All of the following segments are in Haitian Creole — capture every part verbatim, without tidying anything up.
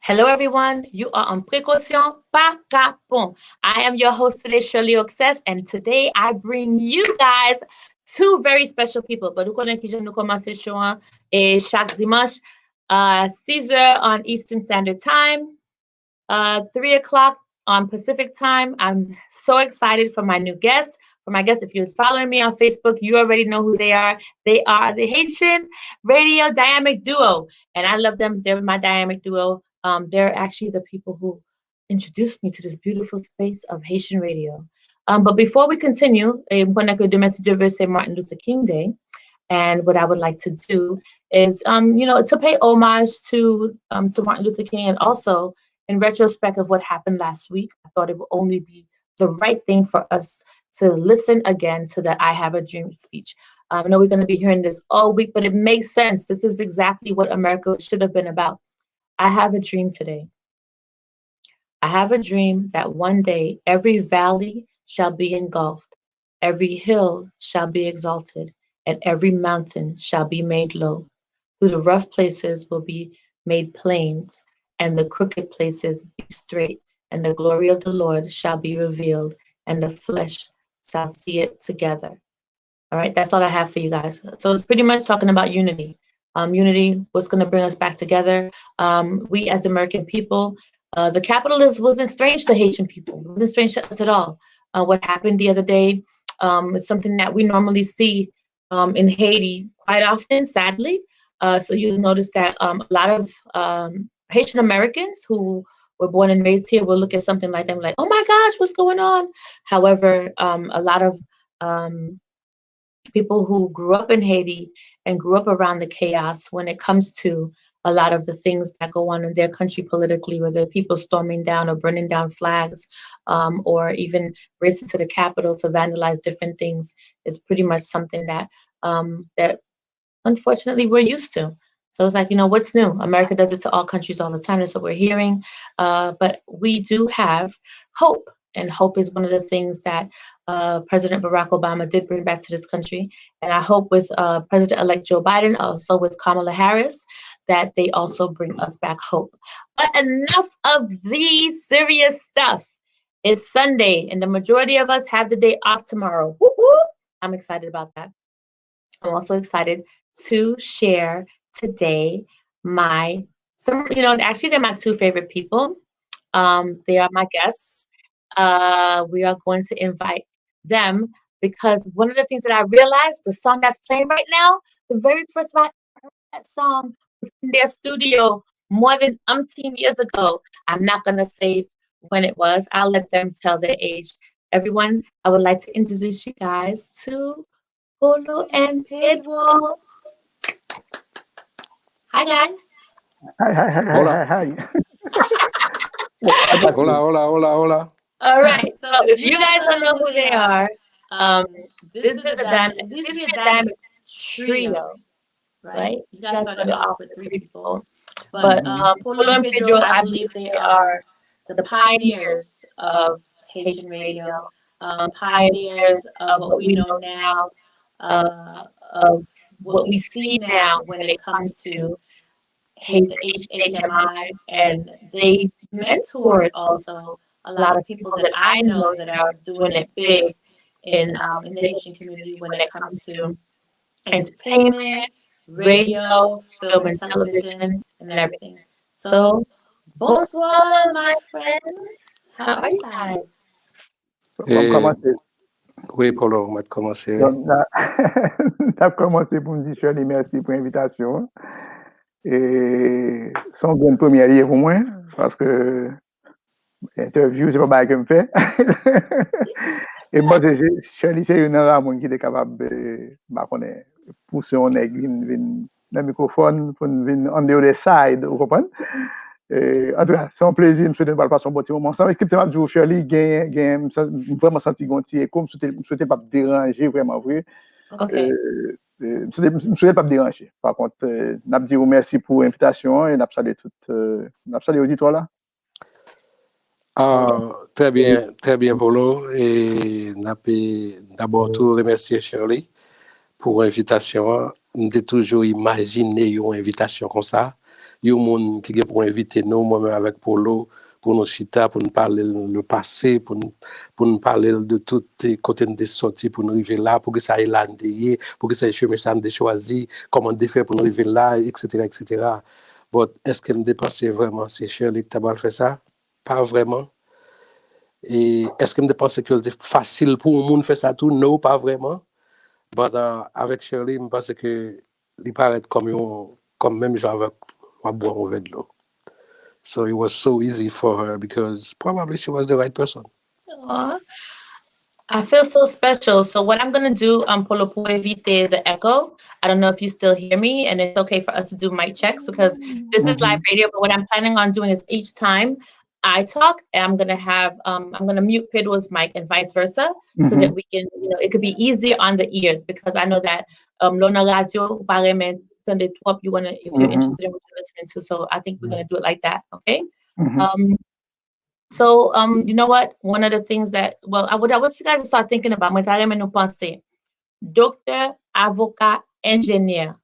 Hello, everyone. You are on Prekosyon Pa Kapon. I am your host today, Shirley Oxes, and today I bring you guys two very special people. But ou konnen kijan nou kòmanse show an, e chak dimanch, uh, six heures on Eastern Standard Time, uh, three o'clock on Pacific Time. I'm so excited for my new guests. For my guests, if you're following me on Facebook, you already know who they are. They are the Haitian Radio Dynamic Duo, and I love them. They're my dynamic duo. Um, they're actually the people who introduced me to this beautiful space of Haitian radio. Um, but before we continue, eh, m konnen ke demen, si Dye vle, se Martin Luther King Day. And what I would like to do is, um, you know, to pay homage to, um, to Martin Luther King, and also in retrospect of what happened last week, I thought it would only be the right thing for us to listen again to that I Have a Dream speech. Um, I know we're going to be hearing this all week, but it makes sense. This is exactly what America should have been about. I have a dream today. I have a dream that one day every valley shall be engulfed, every hill shall be exalted, and every mountain shall be made low. Through the rough places will be made plains, and the crooked places be straight, and the glory of the Lord shall be revealed, and the flesh shall see it together. All right, that's all I have for you guys. So it's pretty much talking about unity. Um, unity, what's going to bring us back together. Um, we as American people, uh, the capital is, wasn't strange to Haitian people. It wasn't strange to us at all. Uh, what happened the other day, um, is something that we normally see, um, in Haiti quite often, sadly. Uh, so you'll notice that, um, a lot of, um, Haitian Americans who were born and raised here will look at something like that and be like, "Oh my gosh, what's going on?" However, um, a lot of, um, people who grew up in Haiti and grew up around the chaos when it comes to a lot of the things that go on in their country politically, whether people storming down or burning down flags, um, or even racing to the Capitol to vandalize different things, is pretty much something that, um, that unfortunately we're used to. So it's like, you know, what's new? America does it to all countries all the time. That's what we're hearing. Uh, but we do have hope. And hope is one of the things that, uh, President Barack Obama did bring back to this country. And I hope with, uh, President-elect Joe Biden, also with Kamala Harris, that they also bring us back hope. But enough of the serious stuff. It's Sunday, and the majority of us have the day off tomorrow. Whoop, whoop. I'm excited about that. I'm also excited to share today my, some, you know, actually, they're my two favorite people. Um, they are my guests. Uh, we are going to invite them because one of the things that I realized, the song that's playing right now, the very first time I heard that song was in their studio more than umpteen years ago. I'm not going to say when it was. I'll let them tell their age. Everyone, I would like to introduce you guys to Polo and Pedro. Hi, guys. Hi, hi, hi, hi, Hola. hi, hi. Hola, hola, hola, hola. All right. So if you guys don't know who they are, um, this is the Diamond, this is the Diamond Trio, right? You guys started off with three people, but um, Polo and Pedro, I believe they are the pioneers of Haitian radio, um, pioneers of what we know now, uh, of what we see now when it comes to H- the H H M I, and they mentored also a lot of people that I know that are doing it big in, um, in the Haitian community when it comes to entertainment, radio, film and television, and everything. So, bonsoir, my friends. How are you guys? Bon, m kòmanse. Wi, Polo, mwen kòmanse. Donk, n a- n ap kòmanse pou m di Shirley mèsi pou envitasyon an. E se yon grenn premyè li ye pou mwen, paske entèvyou se pa bagay ke m fè. E m panse se- Shirley se youn nan ra moun ki te kapab, eh, m pa konnen, pouse yon nèg vin, vin nan mikwofòn, pou n vin on the other side, ou konprann? Eh, antouka, se yon plezi, m swete nou pral pase yon bon ti moman ansanm. Eksepte m ap di w, Shirley, gen, gen, m sa- m vrèman santi gen yon ti eko, m swete, m swete l p ap deranje vrèman vre. Ok. Eh, eh, m swete, m swete l p ap deranje. Pa kont, eh, n ap di w mèsi pou envitasyon an e n ap salye tout, eh, n ap salye oditwa la. Ah, trè byen, trè byen, Polo. E n ap, eh, dabò tou remèsye Shirley pou envitasyon an. M te toujou imajine yon envitasyon konsa. yon moun ki gen pou envite nou, mwen menm avèk Polo, pou nou chita, pou n pale l le pase, pou n, pou n pale l de tout kote n te sòti pou n rive la, poukisa e la n te ye, poukisa e chemen sa n te chwazi, kòman n te fè pou n rive la, et cetera, et cetera. But èske m te panse vrèman se Shirley ki ta pral fè sa? Pa vrèman. E èske m te panse ke l te fasil pou yon moun fè sa tou? No, pa vrèman. But uh, avèk Shirley, m panse ke li parèt kòm yon, kòm menm jan avèk w ap bwè yon vè dlo. So it was so easy for her because probably she was the right person. Aw. I feel so special. So what I'm gonna do, um, Polo, pou evite the echo, I don't know if you still hear me, and it's okay for us to do mic checks because this is live radio. But what I'm planning on doing is each time I talk, I'm gonna have, um, I'm gonna mute Pedro's mic and vice versa, so that we can, you know, it could be easier on the ears because I know that, um, lè w nan radyo, ou pa renmen tande twòp, you wanna, if you're interested in what you're listening to. So I think we're gonna do it like that, okay? Um, so, um, you know what? One of the things that, well, I, what I want you guys to start thinking about, mwen ta renmen nou panse, doktè, avoka, enjenyè.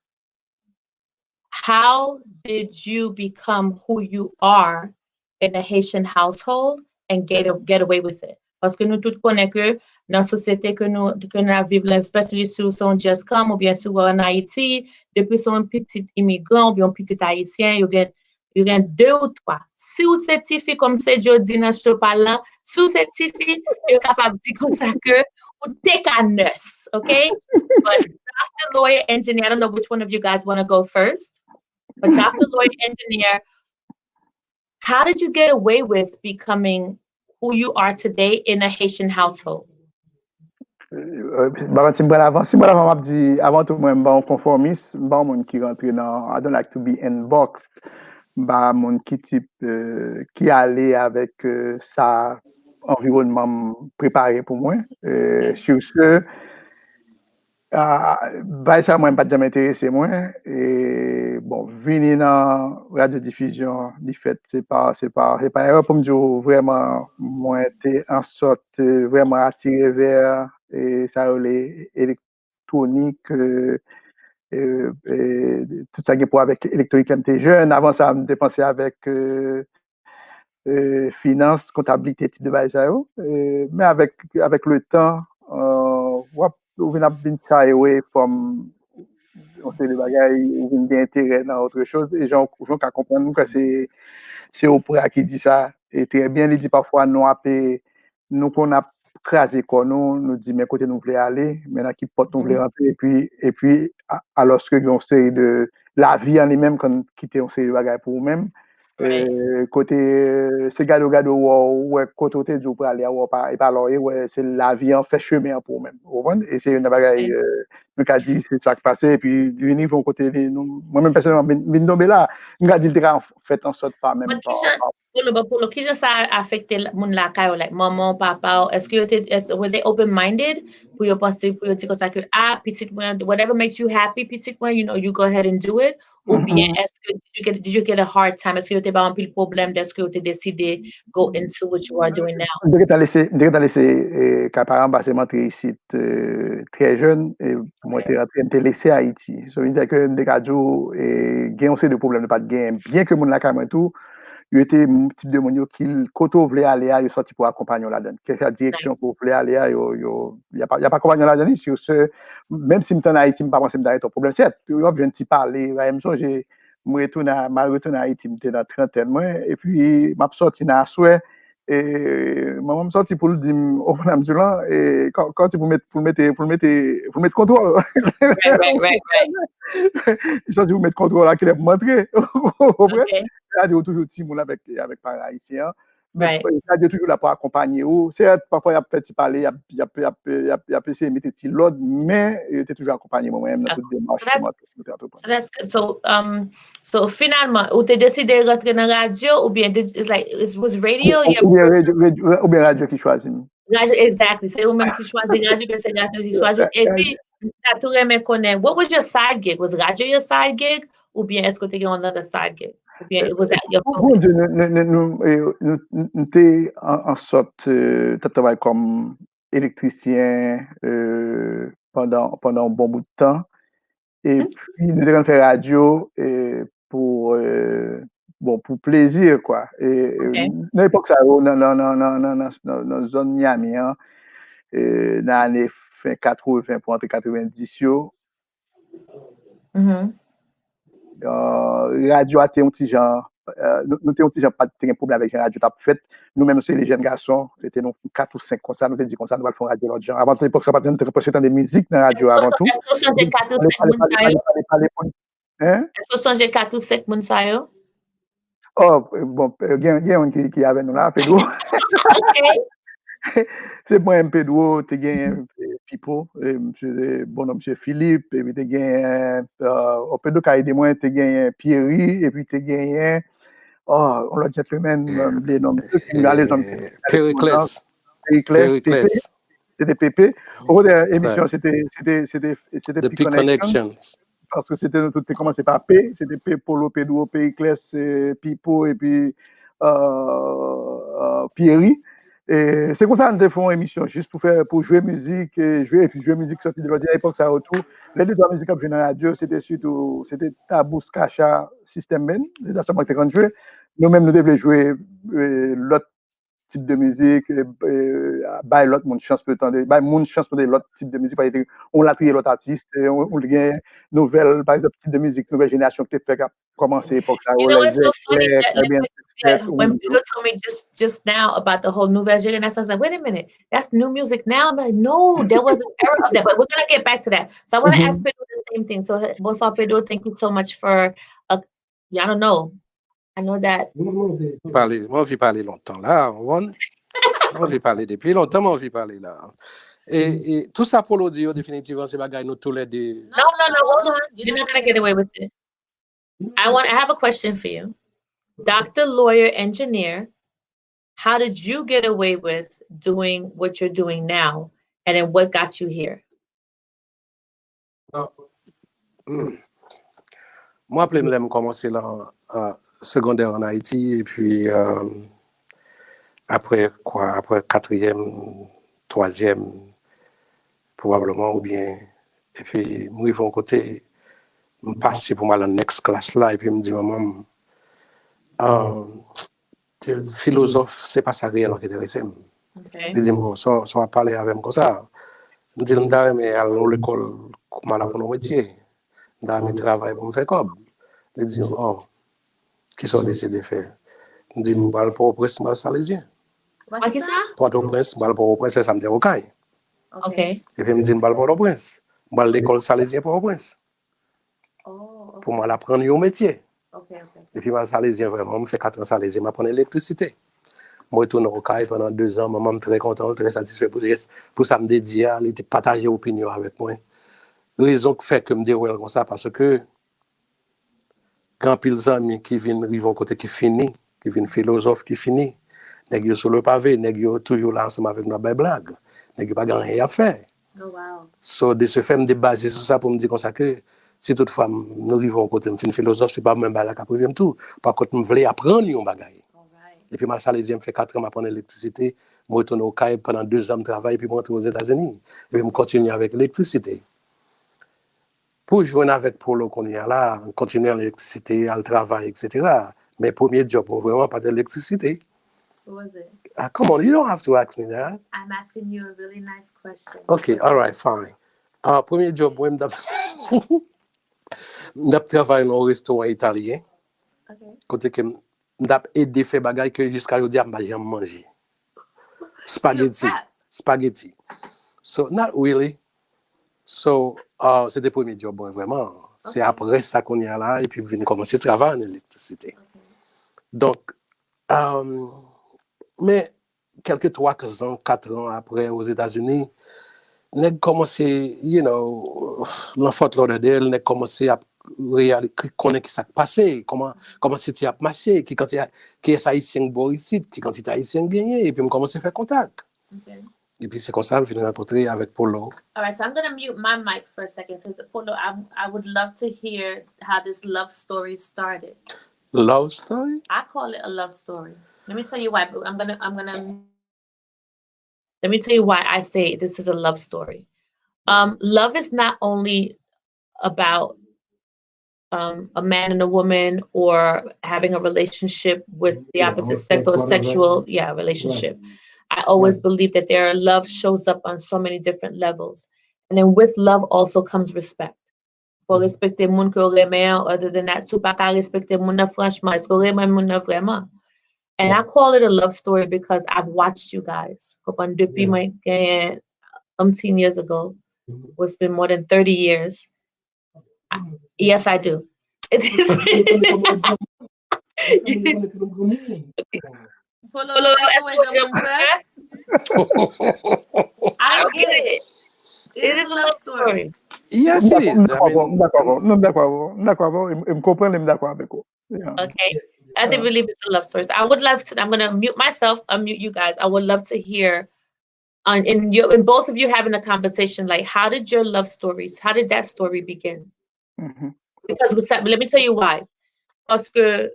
How did you become who you are in a Haitian household and get, a, get away with it? Paske nou tout konnen ke nan sosyete ke nou, ke nou ap viv la, especially si w se yon djèz kam oubyen si w an Ayiti, depi w se yon pitit imigran oubyen yon pitit ayisyen, yo gen, yo gen de ou twa. Si w se tifi, kòm se Jody nan show pa l lan, si w se tifi, yo kapab di konsa ke ou te ka nurse, okay? But doctor, lawyer, engineer, I don't know which one of you guys want to go first. But doctor, lawyer, engineer, how did you get away with becoming who you are today in a Haitian household? Ba mwen, si m pral avan, si m pral avan, m ap di, avan tou, mwen, m pa yon konfòmis, m pa yon moun ki rantre nan, I don't like to be in box. M pa moun ki tip, euh, ki ale avèk, euh, sa anviwònman m prepare pou mwen. Euh, sur ce, ah, bagay sa mwen pa t janm enterese mwen. E bon, vini nan radyo difizyon, li fèt, se pa, se pa, se pa erè pou m di w vrèman mwen te an sòt, euh, vrèman atire vè, e sa yo rele elektronik, euh, euh, euh, tout sa gen pou avèk elektronik lè m te jèn. Avan sa, m te panse avèk, euh, euh, finans, kontablite, tip de bagay sa yo. Euh, men avèk, avèk le tan, euh, w ap, ou vin ap vin shy away from yon seri de bagay, ou vin gen enterè nan autre chose. E jan, jan w ka konprann, mwen kwè se, se Oprah ki di sa, e trè byen, li di pafwa nou ape, nou konn ap kraze kò nou, nou di men kote nou vle ale, men nan ki pòt nou vle rantre, epi, epi, a-, alòske gen yon seri de, lavi an li menm konn kite yon seri de bagay pou ou menm. Euh, kote, euh, se gade w gade w wè, w wè kote w te di w prale a, w wè pa, e pa la w ye, w wè se lavi an fè chemen an pou ou menm. Ou konprann? E se youn nan bagay, euh, nou ka di se sa k pase, epi li vin rive yon kote, li, nou, mwen menm pèsonèlman, m vin, m vin tonbe la. M ka di l te ka fèt an sòt pa menm. But kijan, Polo, but Polo, kijan sa afekte moun lakay ou, like, manman w, papa w, èske yo te, were they open-minded pou yo panse, pou yo di konsa ke, ah, pitit mwen, whatever makes you happy, pitit mwen, you know, you go ahead and do it? Oubyen èske, did you get, did you get a hard time? Èske yo te ba w anpil pwoblèm dèske yo te deside go into what you are doing now? M te gentan lese, m te gentan lese, eh, kay paran m, paske m antre isit, eh, trè jèn, e mwen te rantre, m te lese Ayiti. So, vin fè ke m te ka di w, eh, gen yon seri de pwoblèm nou pa t genyen. Byen ke moun lakay mwen tou, yo te tip de moun yo ki, kote w vle ale a, yo sòti pou akonpanye w ladan l. Kèlkeswa direksyon ke w vle ale a, yo, yo, y ap, y ap akonpanye w ladan li. Sur ce, menm si m t ann Ayiti, m pa panse m ta gen twòp pwoblèm. Sèt, w ap jwenn ti pale, m sonje, m retounen, m al retounen Ayiti, m te nan trantèn mwen, epi m ap sòti nan aswè, e manman m sòti pou l di m, o, madam Durand, e, kò-, kòmsi pou l met, pou l mete, pou l mete, pou l met kontwòl. Li sòti pou l met kontwòl a kilè pou m antre. Ou konprann? Sa di ou toujou timoun avèk, avèk paran ayisyen an. Men sa di yo toujou la pou akonpanye ou. Se pafwa y ap fè ti pale, y ap, y ap, y ap, y ap, y ap eseye mete ti lòd, men yo te toujou akonpanye mwen, mwen menm nan tout demach pou mwen. So that's good. So, um, so finalman, ou te deside rantre nan radyo, oubyen it's like, it was radio your first? Oubyen radyo, radyo, oubyen radyo ki chwazi m. Radyo, exactly. Se ou menm ki chwazi radyo, oubyen se radyo ki chwazi w. Epi, m ta tou renmen konnen, what was your side gig? Was radyo your side gig? Oubyen èske w te gen another side gig? Oubyen it was that your focus? Bon, nou, nou, nou, nou, nou, nou te an, an sòt, euh, t ap travay kòm elektrisyen, euh, pandan, pandan yon bon bout tan. Epi, nou te konn fè radyo, euh, pou, euh, bon, pou plezi, kwa. E, euh, nan epòk sa yo, nan, nan, nan, nan, nan, nan, nan, nan zòn Miami an, euh, nan ane fen katreven pou antre katreven dis yo, euh, radyo a te yon ti jan, euh, nou, nou te yon ti jan pa te gen pwoblèm avèk jan radyo t ap fèt. Nou menm, nou se de jèn gason, se te nou kat ou senk konsa, nou te di konsa, nou pral fè yon radyo lòt jan. Avan tou, epòk sa, pa t janm te prèske tande mizik nan radyo avan tou. Èske w sonje kat ou senk moun sa yo? Hein? Èske w sonje kat ou senk moun sa yo? Oh, bon, gen, gen yon ki, ki avè nou la, Pedro. Se mwen, Pedro, te genyen, eh, Pipo, eh, misye, eh, bonòm, misye Philippe, epi te genyen, eh, oh, Pedro ka ede mwen, te genyen Pierry, epi te genyen, oh, yon lòt gentleman, mwen bliye non misye, ki ale zòn Pericles. Pericles, Pepe. Se te Pepe. Ou konnen emisyon, se te, se te, se te, se te The P Connection. Paske se te nou tout te kòmanse pa P, se te P, Polo, Pedro, Pericles, eh, Pipo, epi, euh, euh, Pierry. E se konsa nou te fè yon emisyon jis pou fè, pou jwe mizik, e jwe, epi jwe mizik sòti de lòt. A epòk sa yo tou, lè de twa mizik ap jwe nan radyo, se te sitou, se te Tabous, Kacha, System Men, se ta sèlman ki te konn jwe. Nou menm, nou te vle jwe, eh, lòt tip de mizik, e, e, bay lòt moun chans pou yo tande, bay moun chans pou tande lòt tip de mizik, paske te gen yon latriye lòt atis, e, ou, ou gen nouvèl, pa egzanp, tip de mizik, nouvèl jenerasyon ki te fèk ap kòmanse epòk sa yo, You know, it's so funny that, that when Pedro told me just, just now about the whole nouvelle génération, I was like, "Wait a minute, that's new music now?" I'm like, "No, there was an era of that, but we're gonna get back to that." So I wanna ask Pedro the same thing. So, bonsoir, Pedro. Thank you so much for, uh, I don't know. I know that. Pale, mwen anvi pale lontan la, ou konprann? Mwen anvi pale depi lontan, mwen anvi pale la. E, e tout sa Polo di yo, definitivman, se bagay nou toulède. No, no, no, hold on. You're not gonna get away with it. I want, I have a question for you. Doctor, lawyer, engineer, how did you get away with doing what you're doing now? And then what got you here? Mwen raple m lè m kòmanse lan, euh, segondè an Ayiti, epi, euh, apre, kwa, apre katriyèm, twazyèm, pwobableman, oubyen, epi m rive yon kote, m pase pou m al nan next class la, epi m di manman m, euh, te, filozòf, se pa sa reyèlman ki enterese m. Li di m, "Bon, sa, sa w ap pale avè m konsa?" M di l, "M ta renmen al nan lekòl, m al aprann yon metye. M ta renmen travay pou m fè kòb." Li di, "Oh, kisa w deside fè?" M di, "M pral Pòtoprens, m pral Salezyen." Mwen kisa? Pòtoprens, m pral Pòtoprens, se sa m te Okay. Ok. Epi m di, "M pral Pòtoprens, m pral lekòl Salezyen Pòtoprens." Pou m al aprann yon metye. Epi m al Salezyen vrèman, m fè kat an Salezyen, m aprann elektrisite. M retounen Okay pandan de zan, manman m trè kontan, trè satisfè pou, pou sa m te di a, li te pataje opinyon avèk mwen. Rezon k fè ke m te wè l konsa, paske gen anpil zanmi ki vin rive yon kote ki fini, ki vin filozòf ki fini. Nèg yo sou le pave, nèg yo toujou la ansanm avèk nou ap bay blag. Nèg yo pa gen anyen y ap fè. So, de ce fait, m te baze sou sa pou m di konsa ke si tout fwa m, nou rive yon kote m fin filozòf, se pa menm bagay la k ap rive m tou. Pa kont, m vle aprann yon bagay. Epi m al Salezyen, m fè kat an, m aprann elektrisite. M retounen Okay pandan de zan, m travay, epi m rantre Ozetazini. Epi m kontinye avèk elektrisite. Pou jwenn avèk Polo kounye a la, kontinye an elektrisite, al travay, et cetera. Men premye djòb mwen vrèman pa t elektrisite. What was it? Ah, come on, you don't have to ask me that. I'm asking you a really nice question. Ok, all right, fine. Ah, premye djòb mwen, m t ap, m t ap travay nan yon restoran italyen. Ok. Kote ke m, m t ap ede fè bagay ke jiska jodi a m pa janm manje. Spaghetti. Spaghetti. So, not really. So, uh, se te premye djòb mwen vrèman. Se apre sa kounye a la, epi m vin kòmanse travay an elektrisite. Donk, um, men kèlke twa zan, kat an apre, Ozetazini, nèg kòmanse, you know, lan Fort Lauderdale, nèg kòmanse ap reyali-, konnen ki sa k pase, kòman, kòman siti ap mache, ki kantite, kiyès Ayisyen k bò isit, ki kantite Ayisyen k genyen, epi m kòmanse fè kontak. Epi se konsa m vin rankontre avèk Polo. All right, so I'm gonna mute my mic for a second. So, Polo, I, I would love to hear how this love story started. Love story? I call it a love story. Let me tell you why. But I'm gonna, I'm gonna, let me tell you why I say this is a love story. Um, love is not only about um, a man and a woman or having a relationship with the opposite sex or a sexual, yeah, relationship. I always believe that their love shows up on so many different levels. And then with love also comes respect. Fò w respekte moun ke w renmen an, other than that, si w pa ka respekte moun nan, franchman, èske w renmen moun nan vrèman? And I call it a love story because I've watched you guys. Konprann, depi mwen genyen umpteen years ago. It's been more than thirty years. I- yes, I do. It is. Polo, èske w janm pè? I don't get it. It is a love story. Yes, it is. I mean, M dakò avè w, m dakò avè w, m dakò avè w, e m konprann, e m dakò avèk ou. Yeah. Okay. I do believe it's a love story. So I would love to, I'm going to mute myself, unmute you guys. I would love to hear, on, in, your, in both of you having a conversation, like, how did your love stories, how did that story begin? Mhm. Because we said, let me tell you why. Paske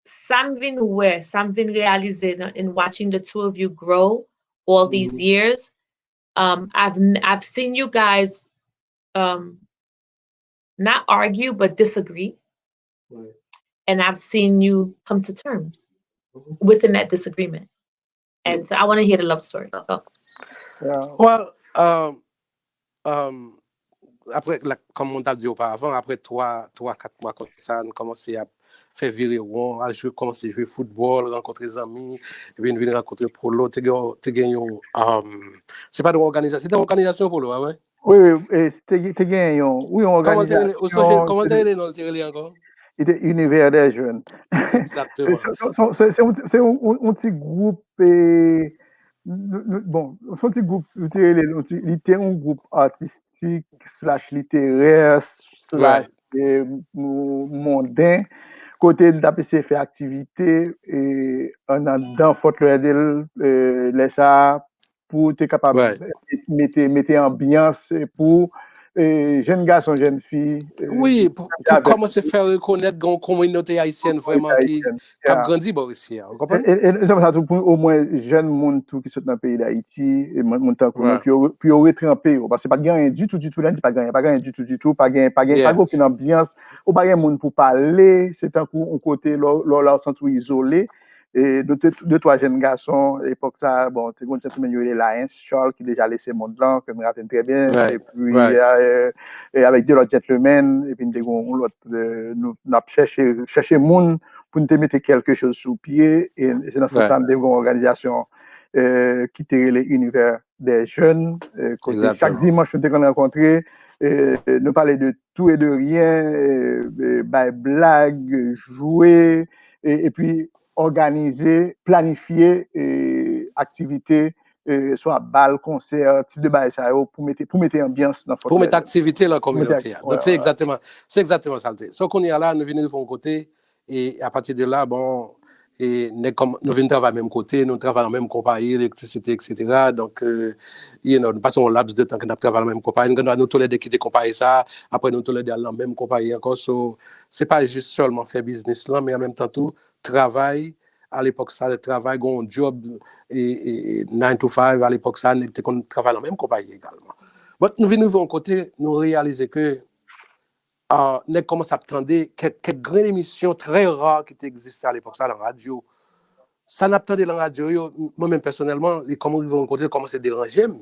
sa m vin wè, sa m vin reyalize nan- in watching the two of you grow all these years, um, I've n- I've seen you guys um, not argue but disagree, and I've seen you come to terms within that disagreement. And so I want to hear the love story. Go. Yeah. Well, um, um, apre, like, kòm mwen t ap di oparavan, apre twa, twa, kat mwa konsa, nou kòmanse ap fè vire won, al jwe, kòmanse jwe foutbòl, rankontre zanmi, epi n vin rankontre Polo, te gen, te gen yon, um, se pa yon òganizasyon, se te yon òganizasyon Polo, pa vre? Wi, wi, e, te, te gen yon, wi, yon Kòman l te rele? Ou sonje, òganizasyon, kòman l se te te, rele non, l te rele ankò? li te Univers des Jeunes. Exactement. Se- se- se- se- se yon, yon- yon ti gwoup, e, nou- nou- bon, se yon ti gwoup, li te rele, yon ti- li te yon gwoup artistik, slash literè, slash, e, mo- monden, kote l t ap eseye fè aktivite, e, an anndan Fort Lauderdale, e, lè sa a, pou te kapab mete, mete anbyans, e, pou, e, jèn gason, jèn fi, e, Wi, pou, pou kòmanse fè rekonèt gen yon kominote ayisyèn vrèman ki, ki ap grandi bò isi a, ou konprann? E, e, e, e sa tou pou omwen jèn moun tou ki sot nan peyi Dayiti, e moun, moun tankou nou, pou yo, pou yo retranpe yo, paske pa t gen anyen ditou, ditou, lè n di pa t gen anyen, pa t gen anyen ditou, ditou, pa t gen, pa t gen, pa t gen okenn anbyans, ou pa t gen moun pou pale, se tankou yon kote lè w- lè w la w santi w izole, e de, de, de twa jèn gason, epòk sa, bon, te gen yon gentleman yo rele Lyens Charles ki deja lese mond lan, ke m raple m trè byen, epi, e, e avèk de lòt gentleman, epi n te gen yon lòt, e, nou, n ap chèche, chèche moun pou n te mete kèlke choz sou pye, e, e se nan sans sa n te gen yon òganizasyon, e, ki te rele Univers des Jeunes, e, kote chak dimanch nou te konn rankontre, e, nou pale de tout et de rien, e, e, bay blag, jwe, e, epi òganize, planifye, e, aktivite, e, swa bal, konsè, tip de bagay sa yo, pou mete, pou mete anbyans nan Fort Lauderdale. Pou mete aktivite nan kominote a. Donk, se egzakteman, se egzakteman sa l te ye. So, kounye a la, nou vin rive yon kote, e apati de la, bon, e nèg kòm- nou vin travay menm kote, nou travay nan menm konpayi elektrisite, etsetera. Donk, e, you know, nou pase yon laps de tan ke n ap travay nan menm konpayi. Nou, nou toulède kite konpayi sa, apre nou toulède al nan menm konpayi ankò. So, se pa jis sèlman fè biznis lan, men an menm tan tou, travay, alepòk sa, travay, gen yon djòb, e, e, nine to five, alepòk sa, nèg te konn travay nan menm konpayi egalman. But nou vin rive yon kote, nou reyalize ke, ah, nèg kòmanse ap tande kèk, kèk grenn emisyon trè ra ki te egziste alepòk sa nan radyo. Sa n ap tande nan radyo yo, mwen menm pèsonèlman, li kòm rive yon kote, li kòmanse deranje m.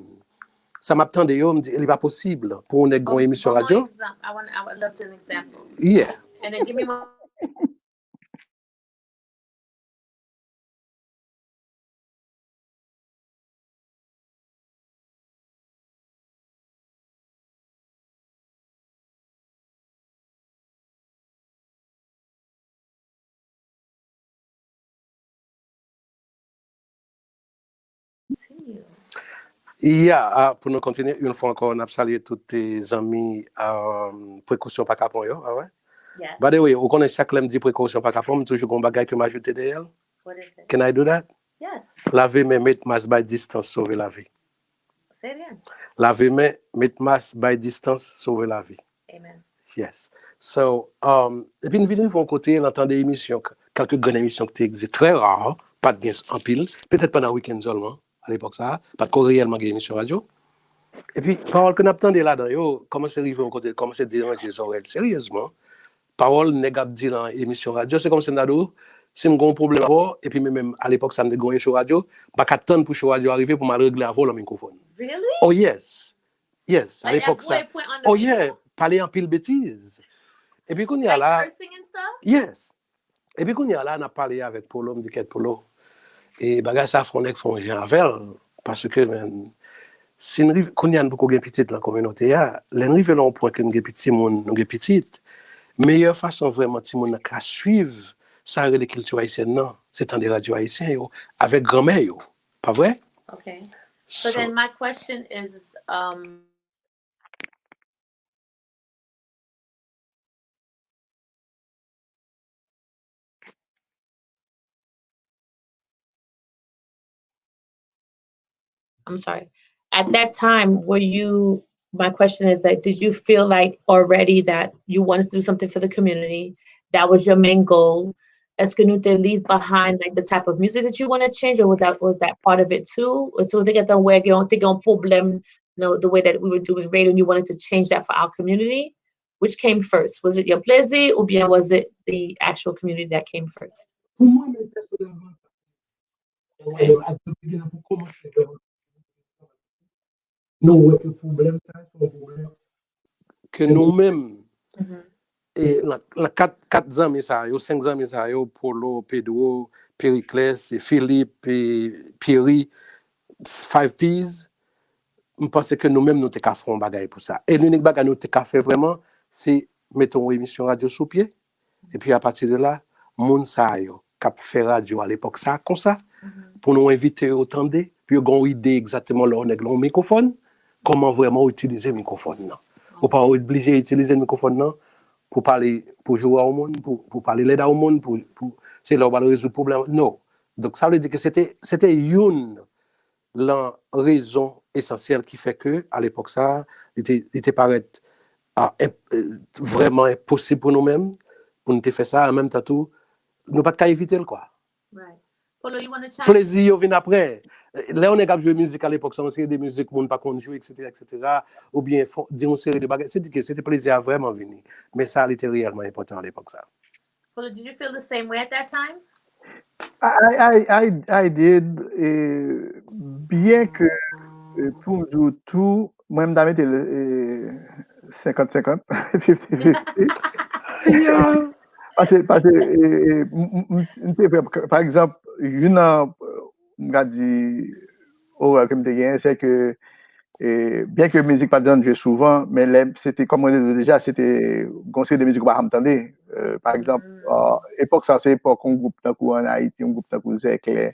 Sa m ap tande yo, m di, li pa posib pou yon nèg gen yon emisyon radyo. I want, I would love to an example. Yeah. And then give me one. Ya, ah, pou nou kontinye, yon fwa ankò, n ap salye tout, eh, zanmi, ah, Prekosyon Pa Kapon yo, ah, wè? By the way, ou konnen chak lè m di Prekosyon Pa Kapon, m toujou gen yon bagay ke m ajoute dèyè l. Can I do that? Lave men, met mas, bay distans, sove lavi. Lave men, met mas, bay distans, sove lavi. Yes. So, um, epi n vin rive yon kote, n tande emisyon, kèlke grenn emisyon ki te egziste, trè ra, pa t gen anpil, petèt pandan wikenn sèlman, alepòk sa, pa t ko reyèlman gen emisyon radyo. Epi, pawòl ke n ap tande ladan yo, kòmanse rive yon kote, kòmanse deranje zòrèy seryezman. pawòl nèg ap di nan emisyon radyo, se kòmsi m ta di w, si m gen yon pwoblèm avè w, epi mwen menm, alepòk sa, m te gen yon show radyo, m pa ka tann pou show radyo a rive pou m al regle avè w nan mikwofòn. Really? Oh yes. Yes, Like, alepòk ap sa. Voye pwen an Oh yeah, pale anpil betiz. Epi kounye a la, Like cursing and stuff? Yes. Epi kounye a la, n ap pale avèk Polo, m di kèt Polo. E bagay sa fè yon nèg fè yon jan avè l. Paske, men, si n rive, kounye a n poko gen pitit nan kominote a, lè n rive nan yon pwen ke n gen pitit moun, nou gen pitit, meyè fason vrèman timoun nan ka swiv sa rele kilti ayisyèn nan, se tande radyo ayisyen yo, avèk granmè yo. Pa vre? Okay. So then my question is, um, I'm sorry. At that time, were you, my question is that, did you feel like already that you wanted to do something for the community? That was your main goal? Est-ce que nou te leave behind like the type of music that you want to change, or was that, was that part of it too? Èske w te gentan wè gen te gen yon pwoblèm no, the way that we were doing radio and you wanted to change that for our community? Which came first? Was it your plezi, oubyen was it the actual community that came first? Pou mwen menm pèsonèlman, mwen menm ak Dominik pou kòmanse vèman nou wè ke pwoblèm sa se yon pwoblèm Ke nou menm, Mhm. e nan, nan kat, kat zanmi sa yo, senk zanmi sa yo, Polo, Pedro, Pericles, e Philippe, e Pierry, Five P's, m panse ke nou menm nou te ka fè yon bagay pou sa. E inik bagay nou te ka fè vrèman, se mete yon emisyon radyo sou pye. Epi apati de la, moun sa yo k ap fè radyo alepòk sa konsa, pou nou envite yo tande, pou yo gen yon ide egzakteman lè yon nèg lan yon mikwofòn, kòman vrèman w itilize mikwofòn nan. Ou pa oblije itilize mikwofòn nan pou pale, pou joure a yon moun, pou, pou pale lèd a yon moun, pou, pou, se lè w pral rezoud pwoblèm. No. Donk, sa vle di ke se te, se te youn lan rezon esansyèl ki fè ke, alepòk sa, li te, li te parèt a, enp- e, vrèman enposib pou nou menm, pou nou te fè sa, an menm tan tou, nou pa t ka evite l, kwa. Right. Polo, you want to chime? Plezi yo vin apre. Lè yon nèg ap jwe mizik alepòk sa, yon seri de mizik moun pa konn jwe, etsetera, etsetera, oubyen fon- di yon seri de bagay, se di ke se te plezi a vrèman vini. Men sa, li te reyèlman enpòtan alepòk sa. Polo, did you feel the same way at that time? I, I, I, I did, e, byen ke, e, pou m di w tou, mwen m ta mete l, e, senkant senkant, fifty fifty. Yeah. Paske, paske, e, e, m, m, m, m te fè, pa egzanp, youn nan, m ka di, erè ke m te genyen, se ke, e, byen ke mizik pa t janm jwe souvan, men lè, se te, kòm mwen te di w deja, se te, gon seri de mizik ou pa janm tande. E, pa egzanp, e, epòk sa, se epòk yon gwoup tankou ann Ayiti, yon gwoup tankou Zèklè,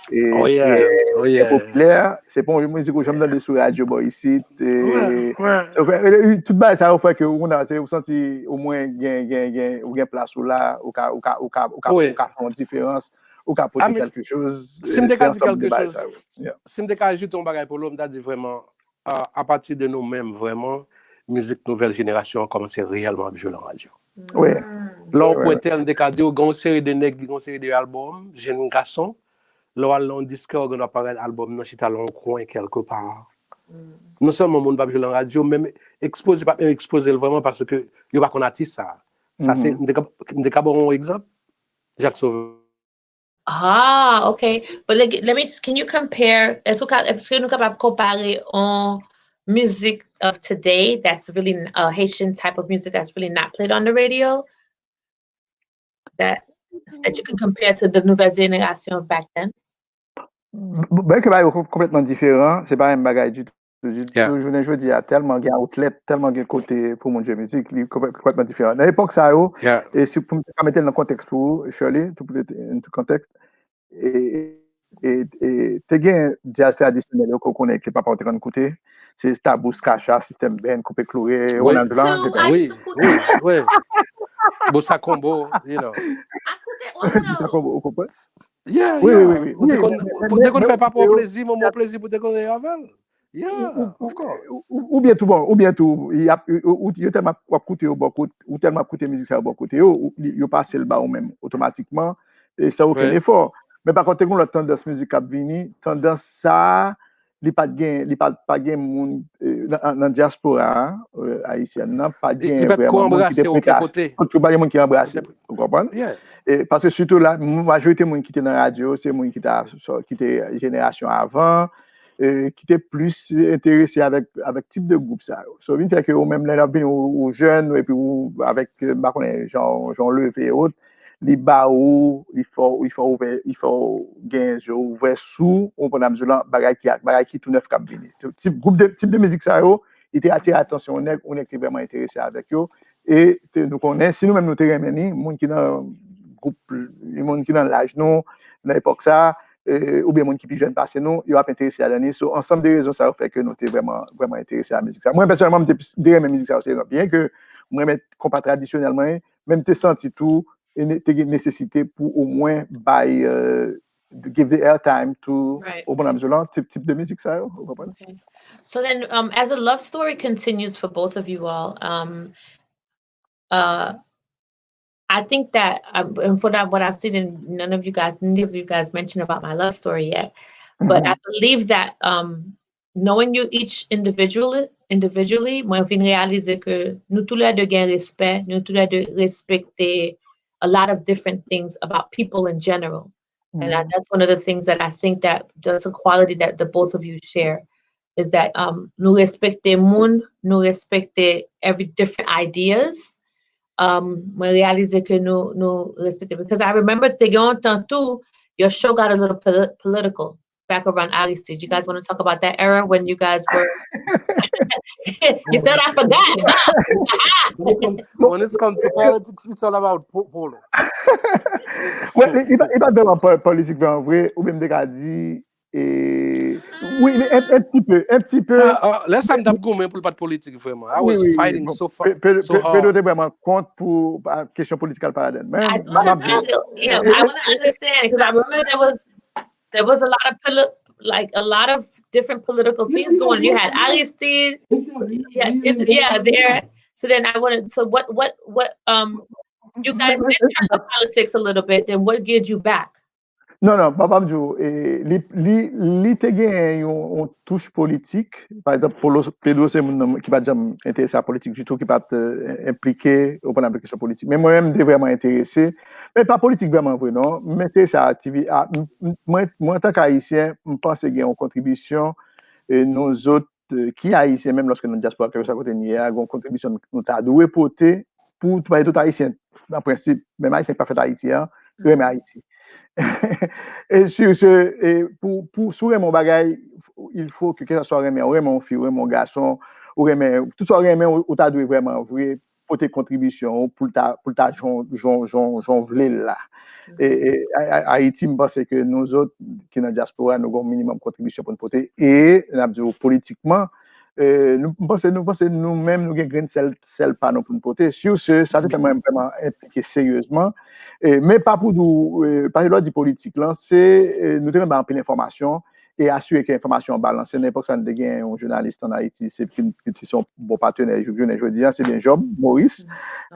e, Oh, yeah. trè, Oh, trè yeah. popilè. Se pa yon mizik ou janm tande sou radyo bò isit. E, Ouais, ouais. e, e, tout bagay sa yo fè ke ou konn se ou santi omwen gen, gen, gen, ou gen plas ou la, ou ka, ou ka, ou ka, ou ka, Oui. Ou ka fè yon diferans, ou ka pote Ah, men, kèlke choz. si m te Se ka di ansanm de kèlke bagay choz, sa yo. Yeah. Si m te ka ajoute yon bagay, Polo, m ta di vrèman, a, apati de nou menm, vrèman, mizik nouvèl jenerasyon an kòmanse reyèlman ap jwe lan radyo. Wi. Lè w Wi, pwen wi. Tèl, m te ka di w, gen yon seri de nèg ki gen yon seri de albòm, jenn gason, lè w al nan yon diskè, w gen dwa parèt albòm nan chita lan yon kwen kèlkepa. Non sèlman moun p ap jwe lan radyo, men ekspoze, p ap menm ekspoze l vrèman paske yo pa konn atis sa. Sa se, m te ka, m te ka ba w yon egzanp, Jacques Sauveur. Ah, okay. But like, let me, can you compare, èske w ka, èske nou kapab konpare on music of today that's really, uh, Haitian type of music that's really not played on the radio? That, that you can compare to the nouvelle génération of back then? Byen ke bagay yo konplètman diferan, se pa menm bagay ditou, ditou. Jounen jodi a, tèlman gen outlet, tèlman gen kote pou moun jwe mizik, li konplètman diferan. Nan epòk sa yo, e si pou m ta mete l nan kontèks pou ou, Shirley, to put it into context, e, e, e te gen djaz tradisyonèl yo ke w konnen ke papa w te konn koute, se Tabous, Kacha, System Band, Koupe Kloure, Ronald Blanc, se konsa. Wi, wi, wi. Bossa Combo, you know. I koute all of Bossa Combo, ou konprann? Yeah, Wi, wi, yeah. wi, wi. Ou te konn, ou te konn fè papa w plezi, manman w plezi pou te konn avè l. Yeah, of course. Ou, ou byen tou bon, ou byen tou, y ap, ou, ou, yo tèlman w ap koute yo bò kote, ou tèlman ap koute mizik sa yo bò kote yo, ou, yo pase l ba ou menm otomatikman, e san okenn efò. Men pa kont, te gen yon lòt tandans mizik k ap vini, tandans sa a, li pa t gen, li pa, pa gen moun eh, nan, nan dyaspora eh, ayisyèn nan, pa t Li gen pa t ko vrèman moun ki te anbrase okenn prete a, kote. pa t gen moun ki anbrase. Ou konprann? Yeah. Eh, paske sitou la, majorite moun ki te nan radyo, se moun ki ta ki te jenerasyon avan, eh, ki te plis enterese avèk, avèk tip de gwoup sa yo. So, vin fè ke ou menm lè l ap vin ou, ou jèn, epi ou avèk, eh, m pa konnen, jan, jan w leve e ot, li ba ou, li fè w, li fè w ouvè, li fè w gen je w ouvè sou, ou konprann sa m di w lan, bagay ki, bagay ki tou nèf k ap vini. Tip gwoup de, tip de mizik sa yo, li te atire atansyon yon nèg, yon nèg te vrèman enterese avèk yo. E te, nou konnen, si nou menm nou te renmen li, moun ki nan gwoup, moun ki nan laj nou, nan epòk sa, eh, oubyen moun ki pi jèn pase nou, yo ap enterese adan li. So, ansanm de rezon sa yo fè ke nou te vrèman, vrèman enterese a mizik sa. Mwen, pèsonèlman, m te, te renmen mizik sa yo, se byen ke mwen renmen konpa tradisyonèl mwen, men m te santi tou, e ne- te gen nesesite pou omwen bay, eh, give the airtime to, Right. ou konprann sa m di w lan, tip, tip de mizik sa yo, ou konprann? Okay. So then, um, as the love story continues for both of you all, um, uh, I think that, um, and for that, what I've seen, and none of you guys, neither of you guys mentioned about my love story yet, but I believe that, um, knowing you each individually, individually, mwen vin reyalize ke nou tou lè de gen respè, nou tou lè de respekte a lot of different things about people in general. And I, that's one of the things that I think that that's a quality that the both of you share is that um nou respekte moun, nou respekte every different ideas. Um, mwen reyalize ke nou nou respekte because I remember te gen yon tan tou your show got a little polit- political back around Aristide. You guys want to talk about that era when you guys were? You thought I forgot, huh? When it comes, when it comes to politics, it's all about po- polo. Well, li pa, li pa vreman po- politik vreman vre, ou menm te ka di, eh, wi, men un, un petit peu, un petit peu. Ah, ah, lè sa m t ap goumen pou l pa t politik vreman. I Oui, was oui, fighting bon, so Pe- far, Pe- so Pe- Pedro hard. Te vreman kont pou pa- kesyon politikal pa ladan. Men I m saw the ap di, title. Yeah, eh, I want to understand because I remember there was there was a lot of poli- like a lot of different political things going. You had Aristide. Yeah, it's yeah there. So then I wanted. So what what what um you guys did turn to politics a little bit. Then what geared you back? Non, non, papa m di w, eh, li, li, li te gen yon, yon touch politik. Pa egzanp, Polo- Pedro se moun nan ki pa t janm enterese a politik ditou, ki pa t eh, enplike ou konn aplikasyon politik. Men mwen menm, m te vreman enterese. Men pa politik vreman vre, non. M enterese a aktivi- a- m- m- mwen, mwen, antanke Ayisyen, m panse gen yon kontribisyon eh, nou zot eh, ki Ayisyen, menm lòske nan dyaspora, kèlkeswa kote n ye a, gen yon kontribisyon nou ta dwe pote pou tout, tout Ayisyen, nan prensip, menm Ayisyen ki pa fèt Ayiti a, renmen Ayiti. E sur ce, e pou, pou, si w renmen yon bagay, il faut que, kèlkeswa w renmen, ou renmen yon fi, ou renmen yon gason, ou renmen, tout sa w renmen, ou, ou ta dwe vrèman vre pote kontribisyon ou pou l ta, pou l ta jan, jan, jan, jan w vle l la. E, e, A- A- Ayiti, m panse ke nou zot ki nan dyaspora, nou gen yon minimòm kontribisyon pou n pote. E n ap di w politikman, e, nou, m panse, nou panse nou menm, nou gen grenn sèl, sèl pa nou pou n pote. Sur ce, sa se fè mwen vrèman enplike seryezman. E, men pa pou di w, e, paske lè w di politik lan, se, e, nou te renmen bay anpil enfòmasyon e asire ke enfòmasyon an balanse. Nan epòk sa, n te gen yon jounalis an Ayiti, se ki, ki se yon bon patnè jounen jodi a, se byen Job Maurice,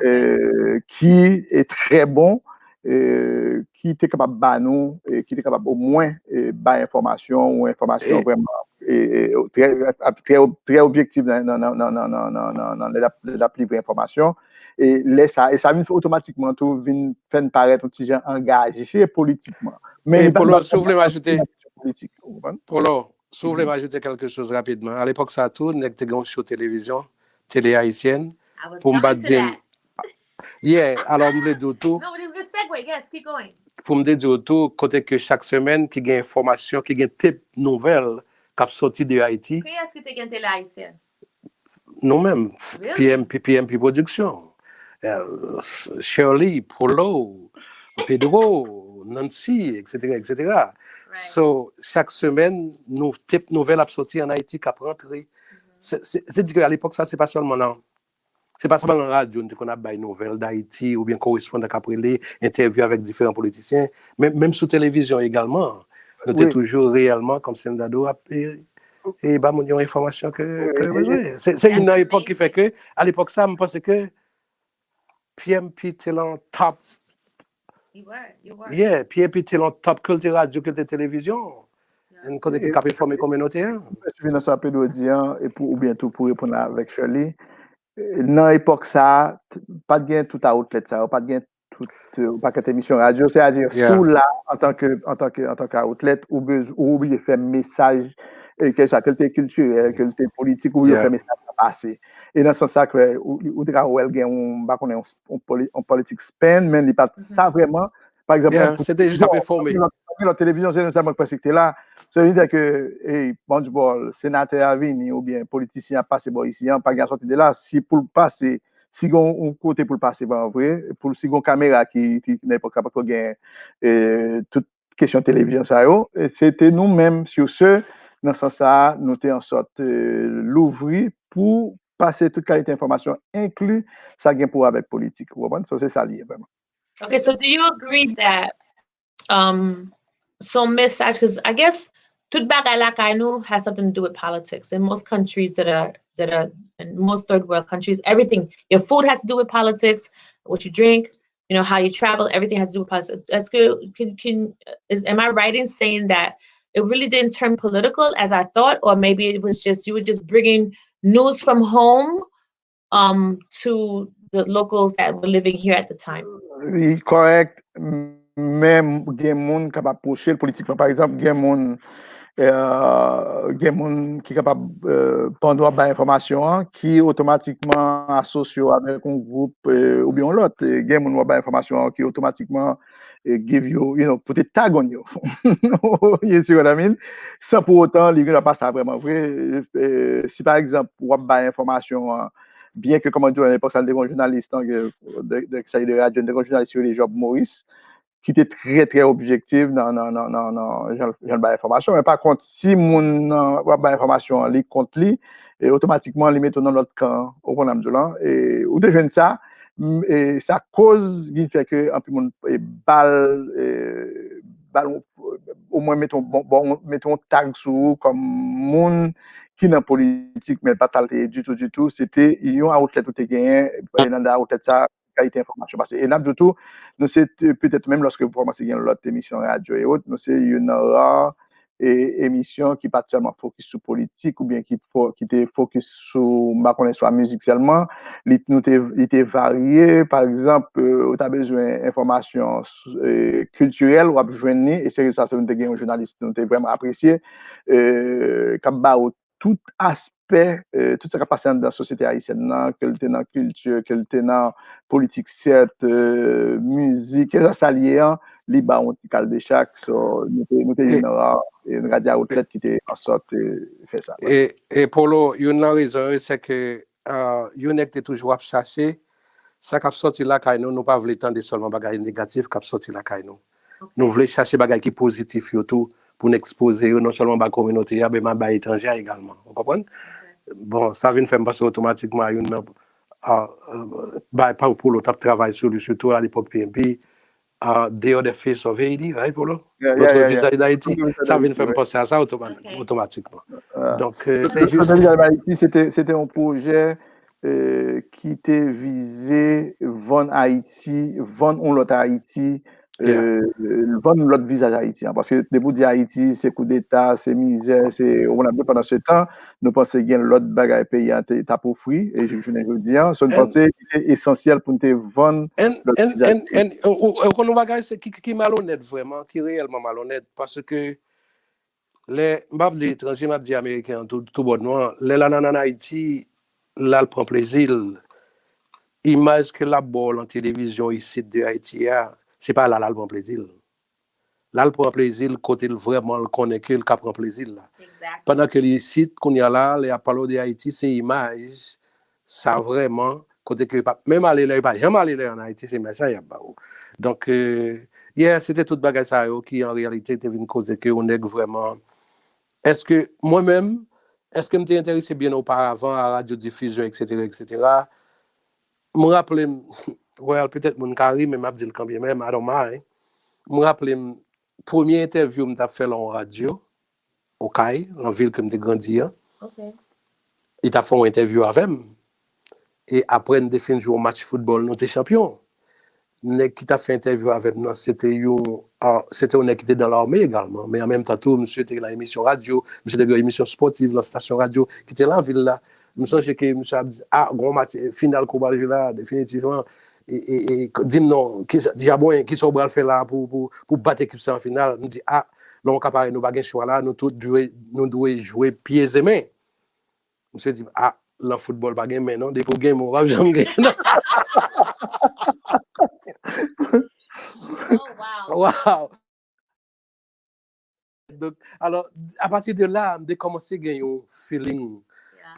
eh, ki est très bon, eh, ki te kapab ba nou, eh, ki te kapab omwen eh, bay enfòmasyon ou enfòmasyon vrèman eh, eh, trè, trè, trè objektif nan, nan, nan, nan, nan, nan, nan, nan lè l ap, lè l ap livre enfòmasyon. E lè sa, e sa vin otomatikman tou vin fè n parèt yon ti jan angaje politikman. Men E li pa, li Polo, pa si w vle m ajoute, politik, ou konprann? Polo, si w vle m ajoute quelque chose rapidman. A lepòk sa tou, nèg te gen yon show televizyon, Télé Haïtienne, I was pou m pa coming to di n. That. Yeah, alò m vle di w tou, No, it was a segue. Yes, keep going. Pou m te di w tou, kote ke chak semèn, ki gen enfòmasyon, ki gen tip nouvèl k ap soti de Ayiti, Kiyès ki te gen Télé Haïtienne? nou menm, Really? P M P, P M P Production, eh, Shirley, Polo, Pedro, Nancy, et cetera, et cetera. Right. So, chak semèn, nou tip nouvèl ap soti an Ayiti k ap rantre. Se, se, se di ke a lepòk sa, se pa sèlman nan, se pa sèlman nan radyo, nou te konn ap bay nouvèl d Ayiti, oubyen korespondan k ap rele, entèvyou avèk diferan politisyen, men menm sou televizyon egalman, nou te Wi. Toujou reyèlman, kòm Sendado ap, e, e ba moun yon enfòmasyon ke, ke yo bezwen. Se, se youn nan epòk ki fè ke, a lepòk sa, m panse ke P M P te lan top, You were, you were. yeah, P M P te lan top kilti radyo, kilti televizyon. kote ki k ap enfòme kominote a. Mwen swiv nan sa Pedro di an, e pou, oubyen tou pou reponn avèk Shirley. Nan epòk sa a, t- pa t gen tout outlet sa yo, pa t gen tout, euh, pakèt emisyon radyo, sètadi si w la antanke, antanke, antanke outlet, ou bezwen, ou oblije fè mesaj, e ke sa, ke l te kiltirèl, ke l te politik, ou oblije fè mesaj la pase. E nan sans sa, ke ou, ou te ka wè l gen yon, m pa konnen, yon, yon poli- yon politik spin, men li pa t sa vrèman. Pa egzanp, Yeah, se te jis ap enfòme. Anpil lòt televizyon, se nou sèlman k panse ki te la. Se lide ke, hey, bon, bon, senatè a vini oubyen politisyen ap pase bò isi an, pa gen sòti de la. Si pou l pase, si gen yon kote pou l pase vre, pou l, si gen yon kamera ki, ki nan epòk sa, pa t gen eh, tout kesyon televizyon sa yo, eh, se te nou menm, sur ce, nan sans sa a, nou te ansòt eh, louvri pou pase tout kalite enfòmasyon, enkli sa gen pou wè avèk politik. Ou konprann? So, se sa li ye vrèman. Okay, so do you agree that um, some message, because I guess tout bagay lakay nou has something to do with politics. In most countries that are that are in most third world countries, everything, your food has to do with politics, what you drink, you know, how you travel, everything has to do with politics. Est-ce que can can is am I right in saying that it really didn't turn political as I thought, or maybe it was just you were just bringing news from home um, to the locals that were living here at the time? Li kòrèk, men gen moun k ap apwoche l politikman. Pa egzanp, gen moun eh, gen moun ki kapab, eh, pandan w ap bay enfòmasyon an, ki otomatikman asosye w avèk yon gwoup eh, oubyen yon lòt. Eh, Gen moun w ap bay enfòmasyon an ki otomatikman eh, give you, you know, pou te tag on you. You see what I mean? San pou otan, li vin pa sa vrèman vre. Eh, Si pa egzanp, w ap bay enfòmasyon an, byen ke, kòman di w, nan epòk sa, n te gen yon jounalis, nan, de, de, de radyo, n te gen yon jounalis ki rele Job Maurice, ki te trè, trè objektif nan, nan, nan, nan, nan jan, jan l bay enfòmasyon. Men pa kont, si moun nan w ap bay enfòmasyon an, li kont li, e otomatikman, li mete w nan lòt kan, ou konprann sa m di w lan, e ou te jwenn sa, m- e sa koz ki fè ke anpil moun e, ba l, e, ba l, omwen mete yon, bon, bon, mete yon tag sou ou kòm moun ki nan politik, men l pa t al te ye ditou, ditou. Se te yon outlet ou te genyen, e nan outlet sa, kalite enfòmasyon pase. E n ap di w tou, nou se t- petèt menm lòske w kòmanse gen lòt emisyon radyo e ot, nou se youn nan ra e, emisyon ki pa t sèlman fokis sou politik oubyen ki, fo- ki te fokis sou, m pa konnen, swa mizik sèlman. Li, nou te, li te varye. Pa egzanp, eh, ou ta bezwen enfòmasyon eh, kiltirèl, w ap jwenn li. E se sa nou te gen yon jounalis nou te vrèman apresye, eh, k ap ba ou tout aspè, eh, tout sa k ap pase anndan sosyete ayisyèn nan, ke l te nan kilti, ke l te nan politik, sèt, eh, mizik, ke sa sa l ye an, li ba w yon ti kal de chak. So, nou te, nou te youn nan ra, e, n ka di outlet ki te ansòt eh, fè sa. E, e Polo, youn nan rezon yo, se ke ah, yon nèg te toujou ap chache sa k ap sòti lakay nou, nou pa vle tande sèlman bagay negatif k ap sòti lakay nou. Nou vle chache bagay ki pozitif yo tou pou n ekspoze yo non sèlman ba kominote a, men ba etranje a egalman. Ou konprann? Bon, sa vin fè m panse otomatikman a youn nan ah, ah, bagay pa Polo t ap travay sou li, sitou alepòk P N P, ah, The Other Face of Haiti, right, Polo? Yeah, yeah, L'autre yeah, yeah. visage d'Haïti. L'autre visage Sa vin d'Haïti, fè m ouais. Panse a sa otoma- Ok. otomatikman. Ah. Donk, eh, se L'autre jis. visage d'Haïti, se te, se te yon pwojè eh, ki te vize vann Ayiti, vann yon lòt Ayiti, Yeah. eh, vann lòt vizaj Ayiti an. Paske depi w di Ayiti, se koudeta, se mizè, se, ou konprann, pandan se tan, nou panse gen lòt bagay peyi a te, t ap ofri, e jouk jounen jodi a. So, n And- panse li te esansyèl pou n te vann And, lòt and, vizaj. and, and, ou, ou, ou konn yon bagay se ki, ki, ki malonèt vrèman, ki reyèlman malonèt, paske lè, m p ap di etranje, m ap di ameriken an tou, tou bòn non an, lè l al ann Ayiti, l al pran plezi l, imaj ke l ap ba w lan televizyon isit de Ayiti a, se pa la l al pran plezi l. L al pran plezi l kote l vrèman l konnen ke l ka pran plezi l la. Exactly. Pandan ke li isit, kounye a la, lè y ap pale w de Ayiti, se imaj sa vrèman, kote ke yo p ap menm ale lè, yo pa janm ale lè ann Ayiti, se imaj sa y ap ba w. Donk, eh, yeah, se te tout bagay sa yo ki, an reyalite, te vin koze ke yon nèg vrèman. Èske, mwen menm, èske m te enterese byen oparavan a radyo difizyon, etsetera, etsetera? M raple m, well, petèt moun ka ri, men m ap di l kanmenm, I don't mind. M raple m, premye entèvyou m t ap fè lan yon radyo, Okay, lan vil ke m te grandi an. Okay. Li t ap fè yon entèvyou avè m. E apre n te fin jwe yon match foutbòl, nou te chanpyon. nèg ki t ap fè entèvyou avè m nan, se te yon, ah, se te yon nèg ki te nan lame egalman, men an menm tan tou, misye te nan emisyon radyo, misye te gen yon emisyon spòtiv nan stasyon radyo ki te nan vil la. M sonje ke misye ap di, ah, gon match final ke w pral jwe la, definitivman. E, e, e, di m non, kisa, Diabonyen, kisa w pral fè la pou, pou, pou bat ekip sa an final? M di, ah, nan yon ka parèy, nou pa gen chwa la, nou tout dwe, nou dwe jwe pye e men. Misye di, ah, nan foutbòl pa gen men non, depi w gen men, w p ap janm gen non. Oh, wow. Wow. Donk, alò, apati de la, m te kòmanse gen yon feeling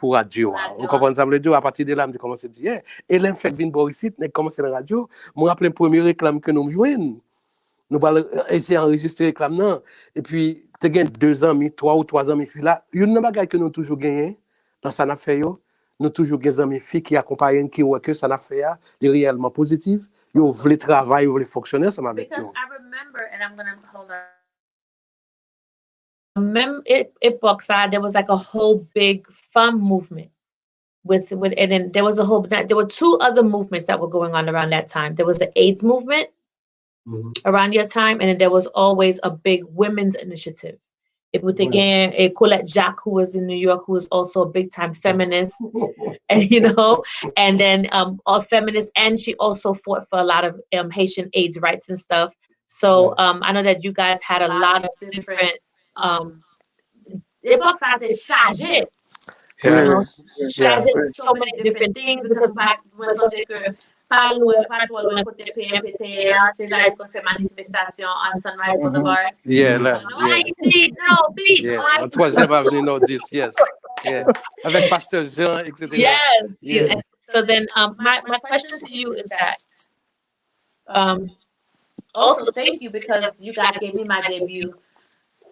pou radyo a. Ou konprann sa m vle di w? Apati de la, m te kòmanse di, yeah. E lè m fèk vin bò isit, nèg kòmanse nan radyo, mwen raple m premye reklam ke nou jwenn. Nou pral eseye anrejistre reklam nan. Epi, te gen de zanmi, twa ou twa zanmi fi la. Youn nan bagay ke nou toujou genyen nan sa n ap fè yo, nou toujou gen zanmi fi ki akonpaye n, ki wè ke sa n ap fè a, li reyèlman pozitif. Yo vle travay, yo vle fonksyone ansanm avèk nou. Because I remember, and I'm gonna hold on. Menm e- epòk sa, there was like a whole big femme movement. With, with and then there was a whole there were two other movements that were going on around that time. There was the AIDS movement around your time, and then there was always a big women's initiative. Epi w te gen eh, Colette Jack, who was in New York, who was also a big time feminist, and you know, and then um, a feminist, and she also fought for a lot of um, Haitian AIDS rights and stuff. So um, I know that you guys had a lot of different um, epòk sa te chaje. Yeah. Chaje with so many different things because mwen sonje ke pa lwen, pa twò lwen kote P M P T A te la, yo konn fè manifestasyon on Sunrise Boulevard. Yeah, la. No, I see, no, peace. Yeah, on Troisième Avenue Nordis, yes. Yeah. Avèk Pastè Jean, et cetera. Yes, yes. So then um, my, my question to you is that um, also thank you because you guys gave me my debut.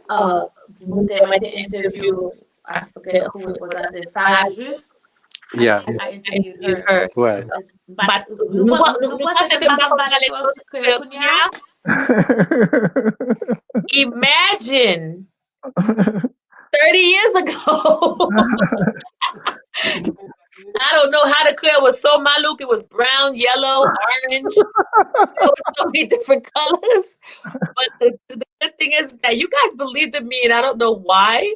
Uh, mwen te mwen te interview, I forget who it was, I think Farah Juste. Yeah. I interviewed her. Ouais. But nou pa nou pa se te pa pale kreyòl kounye a. Imagine thirty years ago. I don't know how the Creole was so malouk. It was brown, yellow, orange. There were so many different colors. But the, the good thing is that you guys believed in me, and I don't know why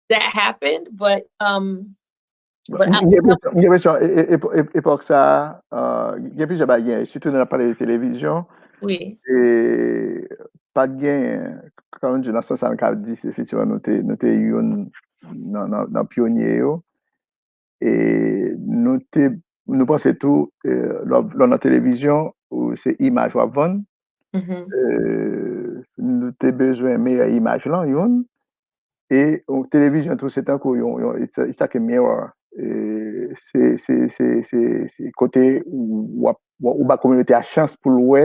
that happened, but um, but I, M gen enpresyon, m gen enpresyon, e- e- e- e- epòk sa, euh, gen plizyè bagay, sitou lè n ap pale de televizyon, oui, e pa t gen, kòm di, nan sans sa, n ka di, se efektivman, nou te, nou te youn nan, nan, nan pyonye yo. E nou te, nou panse tou, eh, lè w lè w nan televizyon, ou- se imaj w ap vann. mhm, Eh, nou te bezwen meyè imaj lan, youn. E ou- televizyon tou, se tankou yon, yon it's, a, it's like a mirror. Eh, se, se, se, se, se kote ou, w ap- w ap- ou ba kominote a chans pou l wè,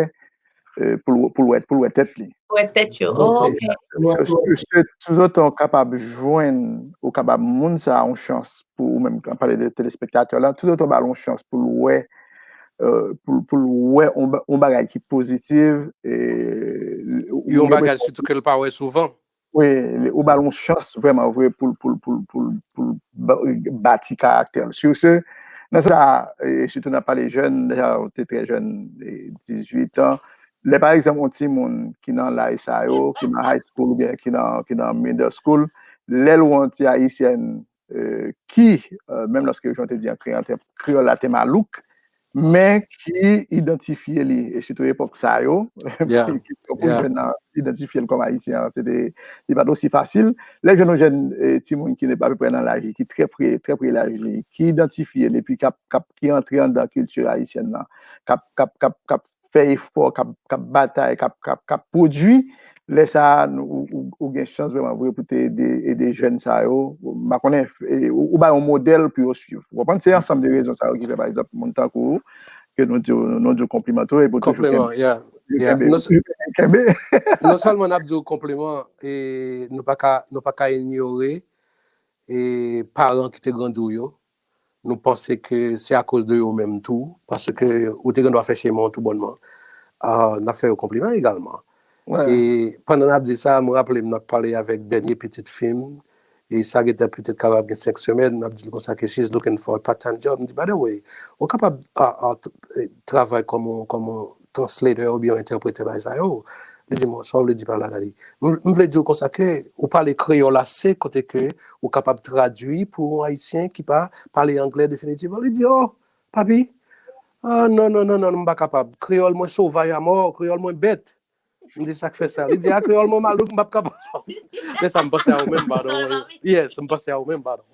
eh, pou l, pou l wè, pou l wè tèt li. Wè tèt yo. Oh, ok. Paske toutotan w kapab jwenn, ou kapab moun sa a yon chans pou, ou menm, an pale de telespektatè la, toutotan w ba l yon chans pou l wè, eh, pou, pou l wè yon ba- yon bagay ki pozitif, e, ou- Yon ou- bagay sitou ke l pa wè souvan. Wi, li- ou ba l yon chans vrèman vre pou l, pou l, pou l, pou l, pou l ba- bati karaktè l. Sur ce, nan sa, e sitou nan pale jèn, deja ou te trè jèn, e dizuit an, lè pa egzanp yon timoun ki nan laj sa yo, ki nan high school oubyen ki nan, ki nan middle school, lè l wè yon ti ayisyèn, eh, ki, eh, menm lòske jan w te di an kreyòl, te- kreyòl la te malouk, men ki idantifye li, e sitou epòk sa yo, Yeah. ki- ki- pou Yeah. jèn nan idantifye l kòm ayisyen an, se te- li pa t osi fasil. Lè jwenn yon jèn, eh, timoun ki apeprè nan laj li, ki trè pre, trè pre laj li, ki idantifye l, epi k ap, k ap, ki antre anndan kilti ayisyèn nan, k ap, k ap, k ap, k ap fè efò, k ap, k ap batay, k ap, k ap, k ap pwodui, lè sa a, nou- ou, ou, ou gen chans vrèman vre pou te ede, ede jèn sa yo. M pa konnen, e, ou, ou ba yo modèl pou yo swiv. Ou konprann? Se ansanm de rezon sa yo ki fè, pa egzanp, moun tankou ou, ke nou di, nou di w konpliman tou, e pou toujou Konpliman, yeah. Yeah. Kenbe, Non, toujou kenbe. Non sèlman n ap di w konpliman, e nou pa ka, nou pa ka inyore e paran ki te grandi w yo. Nou panse ke se akoz de yo menm tou, paske ou te gen dwa fè chemen w tou bònman. Ah, n ap fè yo konpliman egalman. Wè. E pandan n ap di sa, mwen raple m n ap pale avèk dènye pitit fi m, e sa gentan petèt kapab gen senk semèn, n ap di l konsa ke she's looking for a part-time job. M di, by the way, ou kapab a, a, t- e, travay kòm yon, kòm yon translator oubyen yon entèpretè bagay sa yo. Li di m, sa w vle di pa la, Dadi? M, m vle di w konsa ke ou pale kreyòl ase kote ke ou kapab tradui pou yon Ayisyen ki pa pale anglè definitivman. Li di, oh, papi, ah, non, non, non, non, m pa kapab. Kreyòl mwen sovaj amò, kreyòl mwen bèt. M di, sa k fè sa? Li di, a, kreyòl mwen malouk, m p ap kapab. Men sa, m panse a ou menm, pardon. Yes, m panse a ou menm, pardon.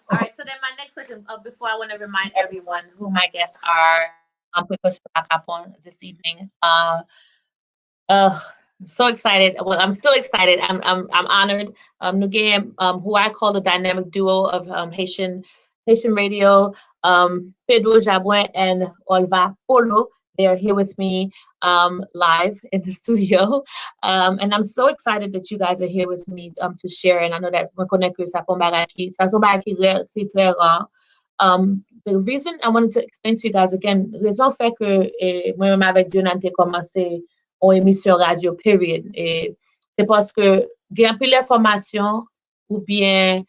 All right, so then my next question, uh, before I want to remind everyone who my guests are, um, Prekosyon Makapon this evening. Uh, uh, so excited. Well, I'm still excited. I'm I'm I'm honored. Um, nou gen, um, who I call the dynamic duo of, um, Haitian Haitian Radio, um, Pedro Jabouin and Olva Polo. They are here with me, um, live in the studio. Um, and I'm so excited that you guys are here with me, um, to share. And I know that mwen konnen ke sa pa yon bagay ki, sa se yon bagay ki rè, ki trè ra. Um, the reason I wanted to explain to you guys again, rezon fè ke, eh, mwen menm avèk Dieunan te kòmanse yon emisyon radyo, period. E se paske gen anpil enfòmasyon oubyen,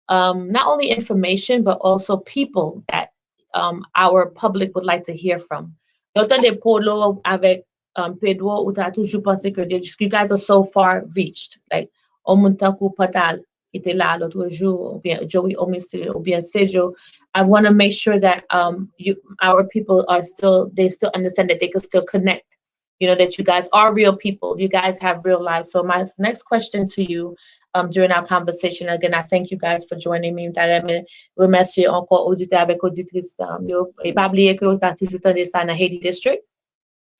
um, not only information, but also people that, um, our public would like to hear from. Lè w tande Polo avèk, um, Pedro, ou ta toujou panse ke they just, you guys are so far reached. Like, yon moun tankou Pantal ki te la lòt jou, oubyen Joey Omisil, oubyen Sejo, I want to make sure that, um, you, our people are still, they still understand that they can still connect. You know, that you guys are real people. You guys have real lives. So my next question to you, um, during our conversation, again, I thank you guys for joining me. M ta renmen remèsye ankò oditè avèk oditris, um, yo. E pa bliye ke w ka toujou tande sa nan Haiti District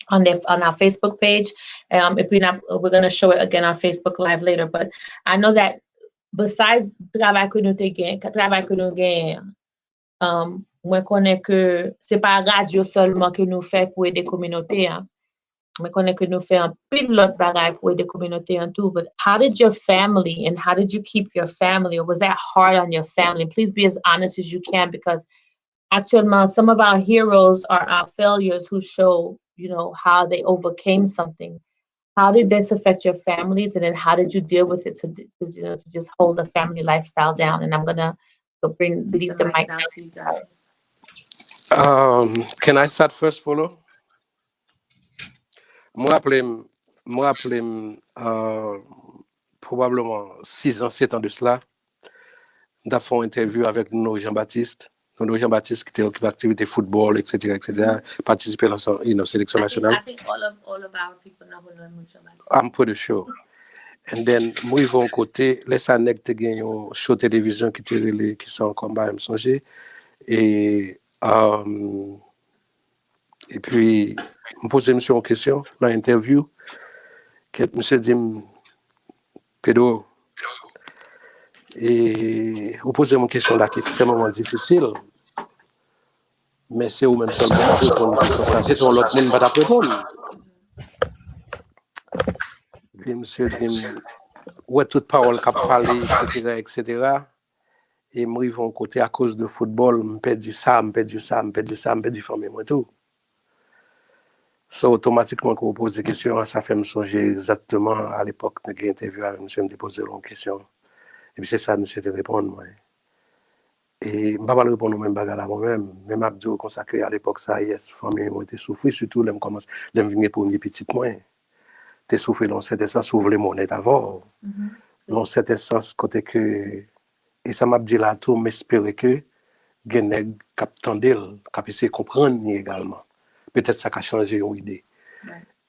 on the, on our Facebook page. Um, epi n ap, we're gonna show it again on Facebook Live later. But I know that besides travay ke nou te gen, travay ke nou genyen, um, mwen konnen ke se pa radyo sèlman ke nou fè pou ede kominote a. Mwen konnen ke nou fè anpil lòt bagay pou ede kominote an tou. But how did your family and how did you keep your family? Or was that hard on your family? Please be as honest as you can, because actuellement, some of our heroes are our failures who show, you know, how they overcame something. How did this affect your families, and then how did you deal with it to, to, you know, to just hold the family lifestyle down? And I'm gonna go bring, leave the mic down to you guys. Um, can I start first, Polo? Mwen raple m, mwen raple m, uh, pwobableman sis an, sèt an de sila, m t ap fè yon entèvyou avèk Nono Jean-Baptiste. Nono Jean-Baptiste ki te okipe aktivite foutbòl, et cetera, et cetera, patisipe nan, you know, seleksyon nasyonal. I think all of, all of our people know who Nono Jean-Baptiste. I'm pretty sure. And then, m rive yon kote, lè sa nèg te gen yon show televizyon ki te rele, ki sa ankò, m pa menm sonje. E, um, epi, m poze misye yon kesyon nan entèvyou. Kèt, misye di m, Pedro, e, ou poze m yon kesyon la ki ekstrèmman difisil. Men se ou menm sèlman ki reponn kesyon sa. Se te yon lòt moun, m pa t ap reponn. Epi misye di m, ou wè tout pawòl k ap pale, et cetera, et cetera. E m rive yon kote, akoz de foutbòl, m pèdi sa, m pèdi sa, m pèdi sa, m pèdi fanmi mwen tou. So, otomatikman, kan w poze kesyon an, sa fè m sonje egzakteman alepòk, te gen entèvyou avèk misye, m te poze l yon kesyon. Epi se sa misye te reponn mwen. E m pa pral reponn ou menm bagay la mwen menm, men m ap di w konsa ke alepòk sa, yes, fanmi mwen te soufri, sitou lè m kòmanse, lè m vin gen premye pitit mwen. Te soufri nan yon sèten sans, ou vle m onèt avè w. Nan yon sèten sans, kote ke, e sa m ap di la tou, m espere ke gen nèg k ap tande l, k ap eseye konprann li egalman. Petèt sa ka chanje yon ide.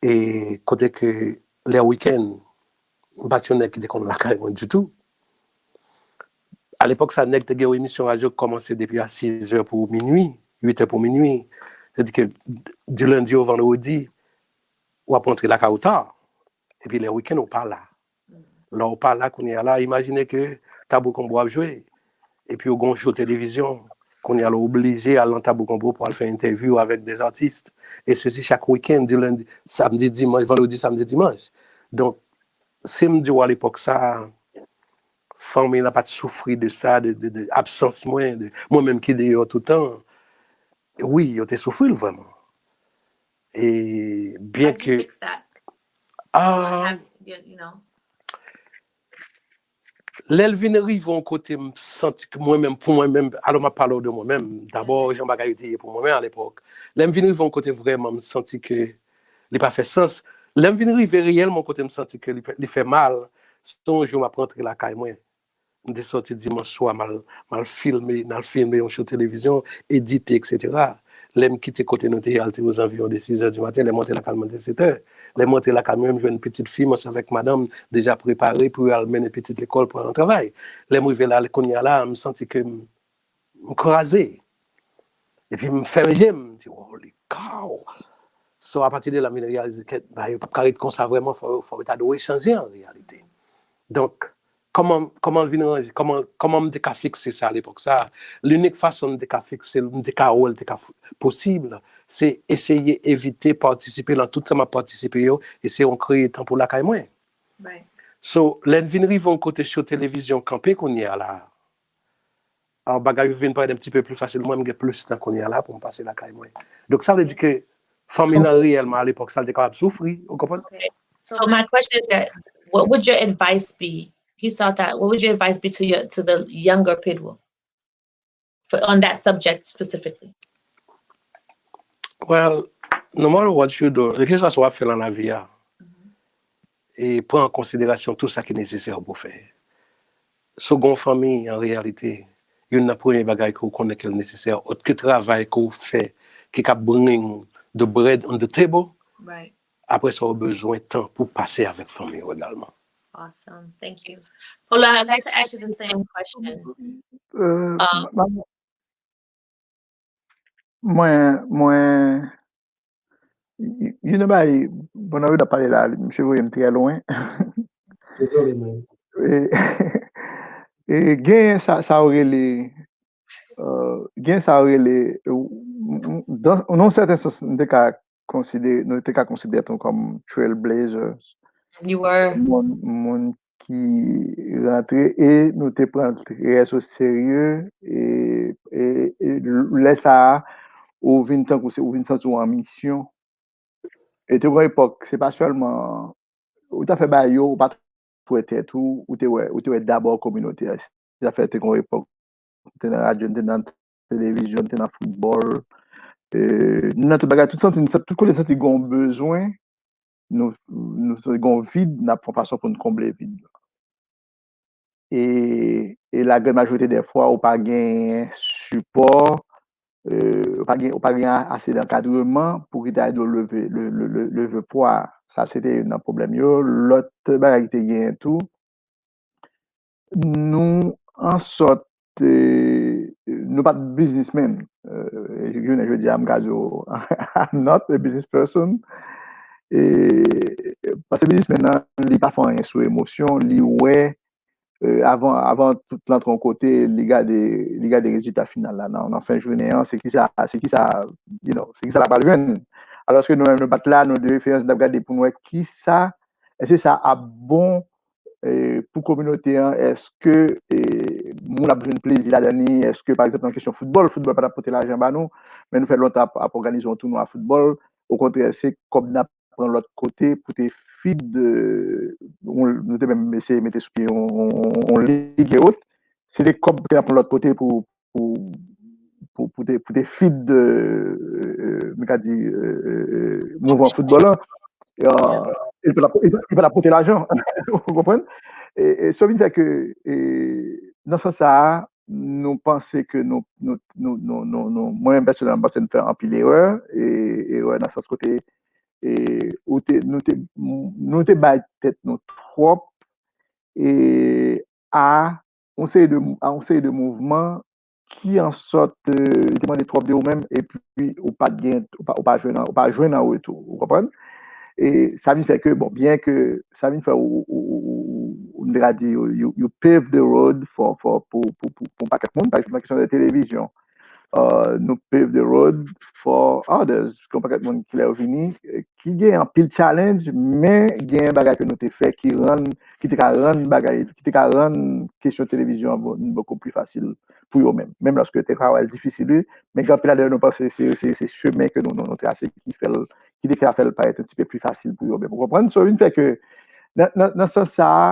E kote ke lè wikenn, m pa t yon nèg ki te konn lakay mwen ditou. Alepòk sa, nèg te gen yon emisyon radyo ki kòmanse depi a sizè pou minui, uitè pou minui. Sètadi ke di lendi o vandredi, w ap rantre lakay ou ta. Epi lè wikenn, ou pa la. Lè ou pa la, kounye a la, imajine ke Tabou Konbo ap jwe. Epi ou gen yon show televizyon. Kounye a la, ou oblije al nan Tabou Konbo pou al fè entèvyou avèk dè atis. E sesi chak wikenn, di lendi, samdi, dimanch, vandredi, samdi, dimanch. Donk, si m di w alepòk sa, fanmi la pa t soufri de sa, de, de, de absans mwen, de mwen menm ki deyò toutan, wi, yo te soufri l vrèman. E byen ke, ah, lè l vin rive yon kote, m santi ke mwen menm, pou mwen menm, alò m ap pale w de mwen menm, dabò, jan bagay yo te ye pou mwen menm alepòk. Lè m vin rive yon kote vrèman, m santi ke Li pa fè sans. Lè m vin rive reyèlman kote m santi ke li, li fè mal, se yon jou m ap rantre lakay mwen. M te sòti dimanch swa, m al, m al filme, n al filme yon show televizyon, edite, etsetera. Lè m kite kote nou te ye, al te ozanviwon de sis è di maten, lè m rantre lakay mwen, te setè. Lè m rantre lakay mwen, m jwenn pitit fi m ansanm avèk madanm deja prepare pou yo al mennen pitit lekòl pou al nan travay. Lè m rive la, kounye a la, m santi ke m, m kraze. Epi m fèmen je m, m di, "Holy cow!" So, apati de la, m vin reyalize ke bagay yo p ap ka ret konsa vrèman, fò, fò yo ta dwe chanje an reyalite. Donk, kòman, kòman l vin ranje, kòman, kòman m te ka fikse sa alepòk sa? Linik fason m te ka fikse l, m te ka wè l te ka f- posib, se eseye evite patisipe nan tout sa m ap patisipe yo, e se yon kreye tan pou lakay mwen. So, lè n vin rive yon kote show televizyon kanpe kounye a la, bagay yo vin parèt un petit peu plus facile. Mwen, m gen plis tan kounye a la pou m pase lakay mwen. Donk, sa vle di ke fanmi nan reyèlman, alepòk sa, l te kapab soufri, ou konprann? So my question is that what would your advice be? He saw that. What would your advice be to your to the younger Pedro for on that subject specifically? Well, no matter what you do, keseswa sa w ap fè nan lavi a, e pran an konsiderasyon tout sa ki nesesè pou fè. Si w gen yon fanmi, an reyalite, youn nan premye bagay ke w konnen ke l nesesè, òt ke travay ke w fè, ki ka bring the bread on the table, Right. Apre sa, w bezwen tan pou pase avèk fanmi w egalman. Awesome. Thank you. Paula, I'd like to ask you the same question. Euh, Um, ma- ma- mwen, mwen, y- y- you know, bay, pandan yo t ap pale la, misye voye m trè lwen. Dezole, man. E, e gen sa, sa w rele, euh, gen sa w rele, euh, m- m- dans, nan yon sèten sans, m te ka konsidere, nou te ka konsidere nou kòm trailblazers. You were. Moun, moun ki rantre e nou te pran l trè o serye e, e, e lè sa a, ou vin tankou se, ou vin santi w an misyon. E te yon epòk, se pa sèlman, ou ta fè bagay yo, ou pa t wè tèt ou, ou te wè, ou te wè dabò kominote a. Zafè te yon epòk, te nan radyo, te nan televizyon, te nan foutbòl, e, nan tout bagay, tout santi, tout kote santi gen yon bezwen, nou, nou santi gen yon vid, n ap fè yon fason pou n konble vid la. E, e la grann majorite dè fwa, ou pa gen sipò, e, ou pa gen, ou pa gen ase d'ankadreman pou ki ta ede w leve, le- le- le- leve pwa. Sa se te youn nan pwoblèm yo. Lòt bagay ki te genyen tou, nou an sòt, e, nou pa t biznismenn. E, jounen jodi a, m ka di w, I'm not a business person. E, paske biznismenn nan, li pa fè anyen sou emosyon, li wè, e, avan, avan tout l antre yon kote, li gade, li gade rezilta final la nan, nan fen jounen an, se kisa, se kisa, you know, se kisa l ap al jwenn. Alòske nou menm, nou pa t la, nou de referans, n ap gade pou n wè kisa, èske sa ap bon, e, pou kominote an, èske, e, moun ap jwenn plezi ladan li, èske, pa egzanp, nan kesyon foutbòl, foutbòl pa t ap pote lajan ba nou, men nou fè lontan ap, ap òganize yon tounwa foutbòl, okontrè, se kòb n ap pran lòt kote pou te feed, e, nou te menm eseye mete sou pye yon, yon, yon lig e ot, se te kòb ke n ap pran lòt kote pou, pou, pou, pou te, pou te feed, e, e, m ka di, e, e, e, mouvman foutbòl la. E, e, li pa t ap, li pa t ap pote lajan, ou konprann? E, e sa vin fè ke, e, nan sans sa a, nou panse ke nou, nou, nou, nou, nou, nou mwen menm pèsonèlman, m panse nou fè anpil erè, e, erè nan sans kote, e, ou te, nou te, nou te bay tèt nou twòp, e, a yon seri de, a yon seri de mouvman ki an sòt, e, te mande twòp de ou menm, epi ou pa t gen, ou pa, ou pa jwenn, ou pa jwenn an retou, ou konprann? E sa vin fè ke, bon, byen ke sa vin fè ou, ou, ou, ou, ou, m te ka di, you, you, you pave the road for, for, pou, pou, pou, pou yon pakèt moun, pa egzanp, nan kesyon de televizyon, e, nou pave the road for others, gen yon pakèt moun ki lè yo vini, e, ki gen anpil challenge, men gen bagay ke nou te fè ki rann, ki te ka rann bagay, ki te ka rann kesyon televizyon an bo- beaucoup plus facile pou yo menm. Menm lòske yo te ka wè l difisil, wi, men gen anpil ladan yo nou panse se, se, se chemen ke nou, nou, nou trase ki fè l, ki te ka fè l parèt un petit peu plus facile pou yo menm. Ou konprann? So, vin fè ke nan, nan, nan sans sa a,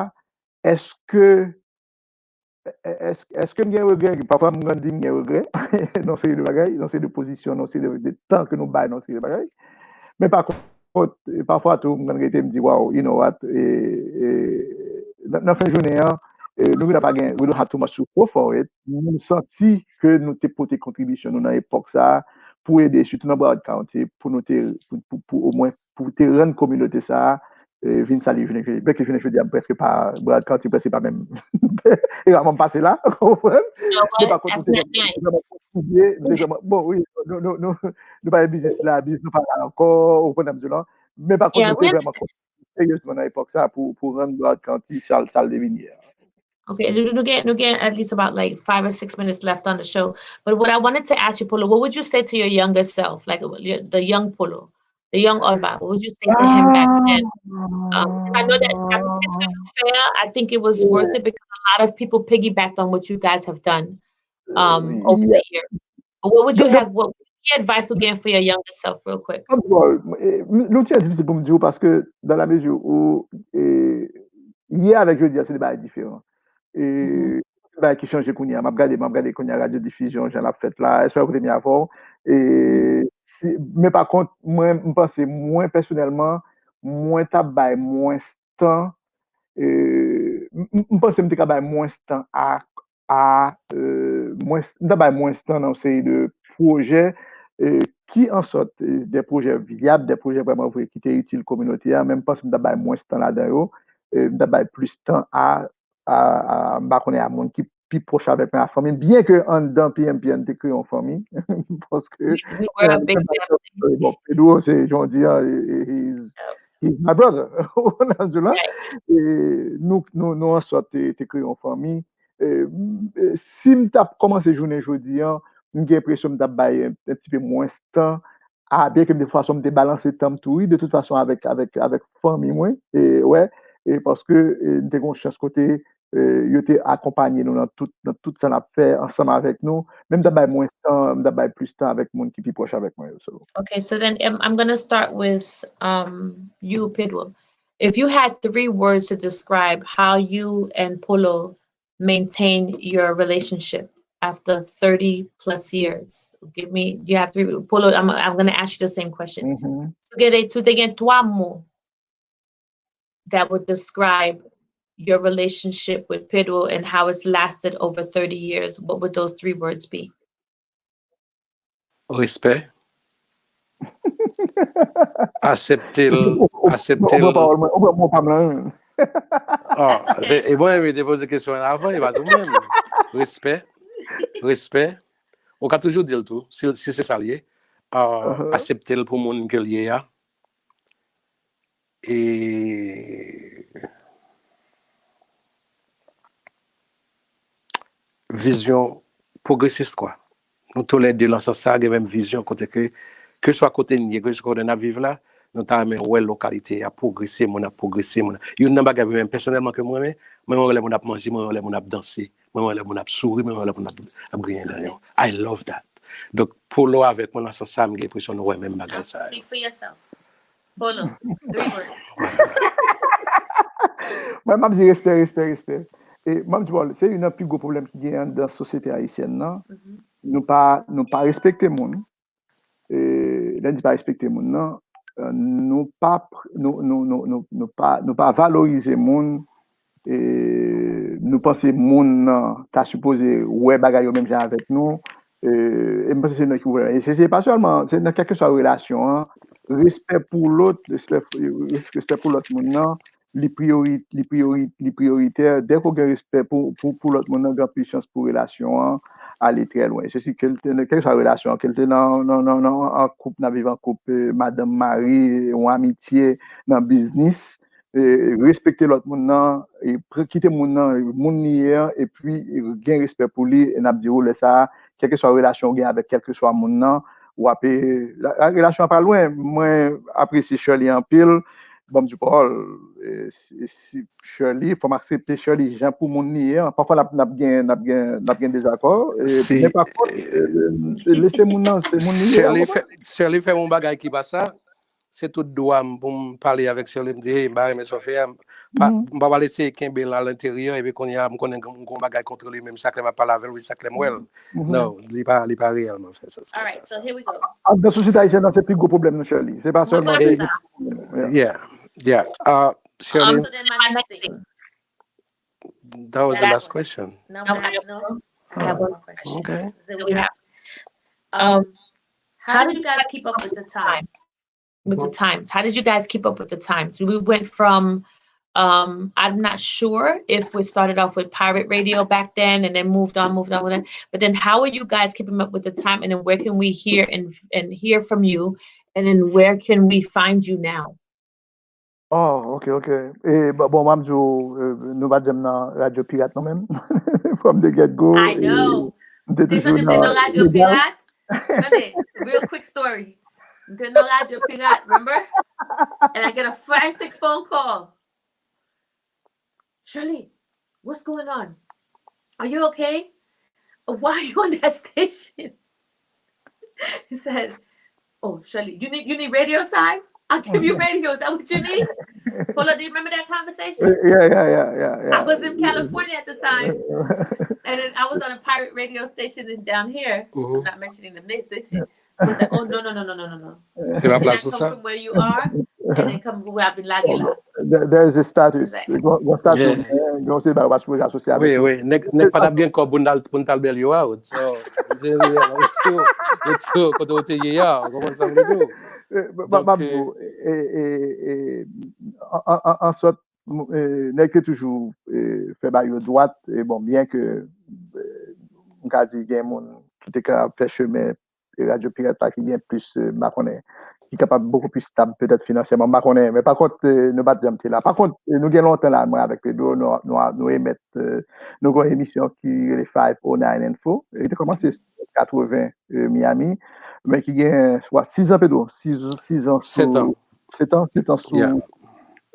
èske, è- è- èske, èske m gen regrè? Pafwa m grandi, m gen regrè nan seri de bagay, nan seri de pozisyon, nan seri de, de tan ke nou bay nan seri de bagay. Men pa kont, But, e, pafwa tou, m konn rete, m di, wow, you know what, e, e, nan, nan fen jounen an, e, nou vin pa gen, we don't have too much to show for it. Nou santi ke nou te pote kontribisyon nou nan epòk sa a pou ede, sitou nan Broward County, pou nou te, pou, pou, pou omwen, pou te rann kominote sa a, e, vin sa li jounen jodi. Byen ke jounen jodi a, m prèske pa, Broward County, prèske pa menm. E raman m pase la, ou konprann? Men pa kont, nou te vrèman kontribye, nou te vrèman, bon, wi, nou, nou, nou, nou pa gen biznis la, biznis nou pa la ankò, ou konprann sa m di w la. Men pa kont, nou te vrèman kontribye seryezman nan epòk sa pou, pou rann Broward County sa l, sa l devini a. Okay, nou, nou gen, nou gen at least about like five or six minutes left on the show. But what I wanted to ask you, Polo, what would you say to your younger self, like your, the young Polo, the young Orva? What would you say to him back then? Um, 'cause I know that sacrifice you fè, I think it was worth it because a lot of people piggybacked on what you guys have done um, over the years. But what would you have? What ki advice ou gen for your younger self, real quick? Nou ti difisil pou m di w paske dans la mesure où, e, yè avèk jodi a se de bagay diferan. E, bagay ki chanje kounye a. M ap gade, m ap gade kounye a radyo difizyon, jan l ap fèt la, èske w koute m avè w? E, si, men pa kont, mwen, m panse, mwen, pèsonèlman, mwen t ap bay mwens tan, e, m, m, m panse m te ka bay mwens tan a, a, e, mwens, m ta bay mwens tan nan yon seri de pwojè, e, ki an sòt, e, de pwojè vyab, de pwojè vrèman vre ki te itil kominote a, men m panse m ta bay mwens tan ladan yo, e, m ta bay plis tan a, a, a, m pa konnen, a moun ki pi pwòch avèk mwen, a fanmi m, byen ke anndan P M P a n te kreye yon fanmi, paske, bon, Pedro, se, jan w di a, he's, he's my brother, ou konprann sa m di w la? E nou, nou, nou an sòt te, te kreye yon fanmi. E, e, si m t ap kòmanse jounen jodi a, m gen enpresyon m t ap bay un, un petit peu mwens tan a, byen ke m te fason m te balanse tan m tou, wi, de tout fason avèk, avèk, avèk fanmi mwen, e, wè, e paske, e, m te gen yon chans kote, e, yo te akonpanye nou nan tout, nan tout sa n ap fè ansanm avèk nou, men m t ap bay mwens tan, m t ap bay plis tan avèk moun ki pi pwòch avèk mwen yo. So. Okay, so then um, I'm gonna start with um, you, Pedro. If you had three words to describe how you and Polo maintain your relationship after thirty plus years, give me, you have three, Polo, I'm, I'm gonna ask you the same question. Si w te, si w te gen twa mo that would describe your relationship with Pedro and how it's lasted over thirty years, what would those three words be? Respè. Aksepte l, aksepte l. Ou pran pawòl mwen, ou pran mo pa m lan. Ah, se, e bon, e te poze kesyon an avan, e pa tou mwen. Respè. Respè. Ou ka toujou di l tou, si, si se sa l ye. Ah, aksepte l pou moun ke l ye a. E vizyon pwogresis, kwa. Nou toulède nan sans sa, gen menm vizyon kote ke, keswa kote n ye, keswa kote n ap viv la, nou ta renmen wè lokalite a pwogrese, moun ap pwogrese, moun. Youn nan bagay mwen menm pèsonèlman ke mwen renmen, mwen renmen wè lè moun ap manje, mwen renmen wè lè moun ap danse, mwen renmen wè lè moun ap souri, mwen renmen wè lè moun ap, ap griyen dan yo. I love that. Donk, Polo avèk mwen nan sans sa, m gen enpresyon nou wè menm bagay sa yo. Speak for yourself. Polo, three words. Mwen, m ap di respè, respè, respè. E m ap di, bon, se youn nan pi gwo pwoblèm ki gen anndan sosyete ayisyèn nan. Nou pa, nou pa respekte moun. E, lè n di pa respekte moun nan, e, nou pa, nou, nou, nou, nou, nou pa, nou pa valorize moun. E, nou panse moun nan ta sipoze wè bagay yo menm jan avèk nou. E, e m panse se nan ki pwoblèm. E se, se pa sèlman, se nan kèlkeswa relasyon an, respè pou lòt, respè, respè pou lòt moun nan, li priyori, li priyori, li priyoritè. Dèke w gen respè pou, pou, pou lòt moun nan, gen anpil chans pou relasyon an ale trè lwen. Se si ke l te, kèlkeswa relasyon an, ke l te nan, nan, nan, nan, an koup, n ap viv an koup, e, madanm, mari, yon amitye, nan biznis, e, respekte lòt moun nan, e, pre-, kite moun nan, moun li ye an, epi, e, gen respè pou li, e n ap di w lè sa a, kèlkeswa relasyon w gen avèk kèlkeswa moun nan, w ap, e, la, la, relasyon an pa lwen. Mwen apresye Shirley anpil, ban m di w pawòl, e, si, si Shirley, fò m aksepte Shirley jan pou moun li ye an. Pafwa n ap, n ap gen, n ap gen, n ap gen dezakò, e, men pa kont, e, lese moun nan, se moun li ye an, ou konprann? Shirley fè yon bagay ki pa sa, se tout dwa m pou m pale avèk Shirley, m di, hey, m pa renmen sa w fè a. M pa, m pa pral eseye kenbe l alenteryè, epi kounye a, m konnen m gen yon bagay kont li, menm chak lè m ap pale avè l, wi, chak lè m wè l. Non, li pa, li pa reyèlman fè sa. All right, so here we go. Anndan sosyete ayisyèn nan, se pi gwo pwoblèm nou, Shirley. Se pa sèlman de Yeah, yeah. Uh, Um, Shirley, so then my next thing. That was the That- last question. No, I have, no, I have one more question. Okay. So we have, um, how did you guys keep up with the time? With the times? How did you guys keep up with the times? We went from, um, I'm not sure if we started off with pirate radio back then and then moved on, moved on with it. But then how are you guys keeping up with the time? And then where can we hear and, and hear from you? And then where can we find you now? Oh, ok, ok. E, bon, bon, m ap di w, eh, nou pa t janm nan radyo pirat, non, menm. From the get go. I know. M te Te toujou sonje m te nan radyo legal. Pirat. Tande, real quick story. M te nan radyo pirat, remember? And I get a frantic phone call. Shirley, what's going on? Are you okay? Why are you on that station? He said, "Oh, Shirley, you need you need radio time? I'll give you radio. Is that what you need?" Polo, do you remember that conversation? Yeah, yeah, yeah, yeah, yeah. I was in California at the time, and then I was on a pirate radio station in, down here. I'm Mhm. not mentioning the name station. I was like, "Oh, no, no, no, no, no, no, no." Se pa Can I plas sou come sa. From where you are, and then come where I've been lagging. There, there is a status. Exactly. Gon gon status. Yeah. Gon se ba w pa sou rezo sosyal. Wi, wi. Nèg nèg pa t ap gen kòb pou n t al pou n t al bèl yo out. So, m te di, "Yo, kote w te ye a?" Ou konprann sa m vle di w? Eh, m- m- m ap Donk, di w, eh, eh, eh, an- an- an- an sòt, m- eh, nèg te toujou eh, fè bagay yo dwat. E bon, byen ke eh, m ka di gen moun ki te ka fè chemen eh, radyo pirat la ki gen plis, eh, m pa konnen, ki kapab bokou plis stab petèt finansyèman, m pa konnen. Men pa kont, eh, nou pa t janm te la. Pa kont, eh, nou gen lontan la, mwen avèk Pedro, nou, nou, nou emèt, eh, nou gen yon emisyon ki rele five oh nine Info. Li te kòmanse katreven eh, Miami, men ki gen swa sis an, Pedro, sis sis an sou Sèt an. Sèt an, sèt an sou Yeah.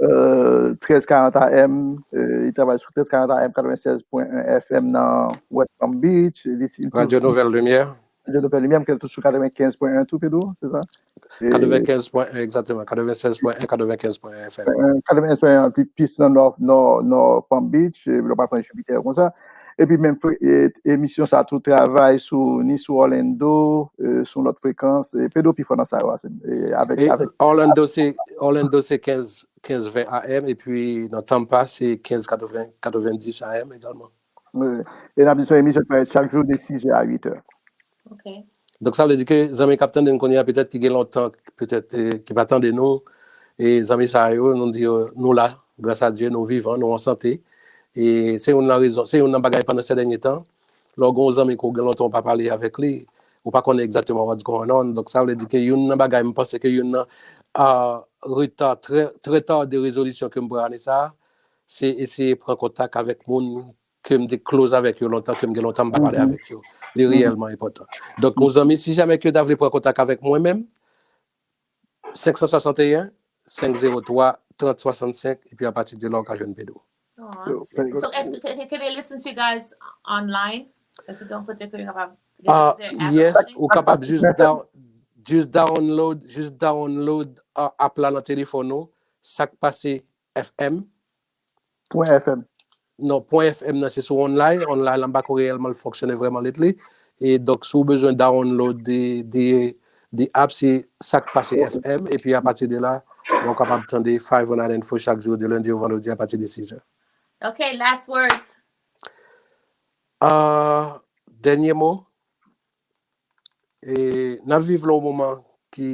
eh, trèz karant A M. Eh, li travay sou trèz karant A M, katrevennsèz pwen en F M nan West Palm Beach. Li, li Radio Nouvelle Lumière. Radio Nouvelle Lumière, m kwè l tou sou katrevenkenz pwen en tou, Pedro, se sa? Eh, Katrevenkenz pwen en, egzakteman. Katrevenkenz pwen en, katrevenkenz pwen en F M. eh, katrevenkenz pwen en, pi plis nan Nò, Nò, Nò Palm Beach, eh, lè w pa pran Jupiter konsa. Epi menm fre- eh, emisyon sa tou travay sou ni sou Orlando, eh, sou lòt frekans. Eh, Pedro pi fò nan sa yo, eh, avèk, E avèk Orlando se Orlando se kenz kenz ven A M, epi nan Tampa se kenz katreven katrevenndis A M egalman. Wi. E n ap di se yon emisyon ki parèt chak jou de sis è a uit è. Ok. Donk sa vle di ke zanmi k ap tande n kounye a petèt ki gen lontan petèt eh, ki pa tande nou, e zanmi sa yo nou di yo nou la, gras a Dye nou vivan, nou an sante. E se youn nan rezon, se youn nan bagay pandan se dènye tan, lè w gen yon zanmi ke w gen lontan w pa pale avèk li, ou pa konnen egzakteman what's going on. Donk sa vle di ke youn nan bagay m panse ke youn nan ah, reta, trè, trè tarde rezolisyon ke m pran ane sa a, se eseye pran kontak avèk moun ke m te close avèk yo lontan, ke m gen lontan m pa pale avèk yo. Li reyèlman enpòtan. Donk, yon zanmi, si jamè ke w ta vle pran kontak avèk mwen menm, senk san swasanteyen, senk zewo twa, trant swasannsenk, epi apati de la, w ka jwenn Pedro. Aw. So, est-ce que can, can they listen to you guys online? Est-ce que yon kote ke yo kapab Ah, is there an app or yes, something? Ou kapab just down, just download, just download uh, app la nan telefòn ou, Sak Pase F M. Pwen F M. Non, pwen F M nan se sou online. Online la m pa ko reyèlman l fonksyone vrèman lately. E donk si w bezwen download the, the, the app, se Sak Pase F M. Epi apati de la, ou kapab tande five oh nine Info chak jou de lendi au vendredi apati de sis è. Okay, last words. Ah, dènye mo, e, n ap viv nan yon moman ki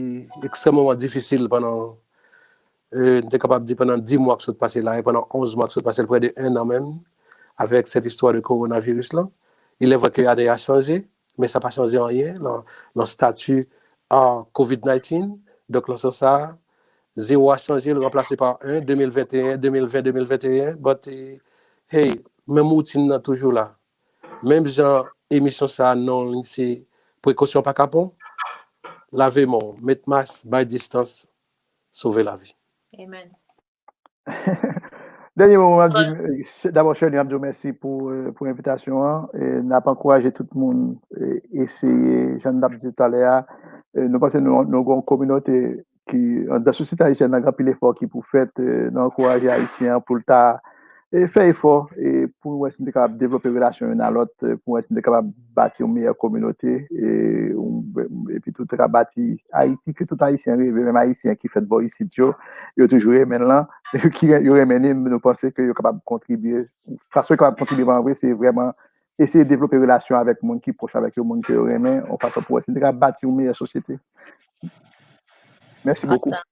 ekstrèmeman difisil pandan, e, n te kapab di pandan dis mwa k sot pase la, e pandan onz mwa k sot pase, prè de en an menm, avèk sèt istwa de kowonaviris lan. Il est vrai ke ane a chanje, men sa pa chanje anyen nan, nan stati a COVID nineteen. Donk, nan sans sa, zewo a chanje, l ranplase pa en, de mil venteyen, de mil ven, de mil venteyen. But, eh, hey, menm woutin nan toujou la. Menm jan emisyon sa a, non li se Prekosyon pa kapon. Lave men w, met mas, bay distans, sove lavi. Amen. Dènye mo, m ap di, eh, dabò, Shirley, m ap di w mèsi pou, eh, pou envitasyon an. E n ap ankouraje tout moun eh, eseye, jan n ap di talè a. Eh, nou panse nou, nou gen yon kominote ki, anndan sosyete ayisyèn nan, gen anpil efò ki pou fèt. Eh, nou ankouraje Ayisyen an pou l ta e fè efò e pou nou wè si nou te kapab devlope relasyon youn a lòt, e pou nou wè si nou te kapab bati yon meyè kominote, e, epi tou te kapab bati Ayiti ke tout Ayisyen reve, menm Ayisyen ki fèt bò isit yo, yo toujou renmen l lan, ki yo renmen li, nou panse ke yo kapab kontribye. Fason yo kapab kontribye an vre, se vrèman eseye devlope relasyon avèk moun ki pwòch avèk yo, moun ke yo renmen, yon fason pou wè si nou te kapab bati yon meyè sosyete. Mèsi bokou. Awesome.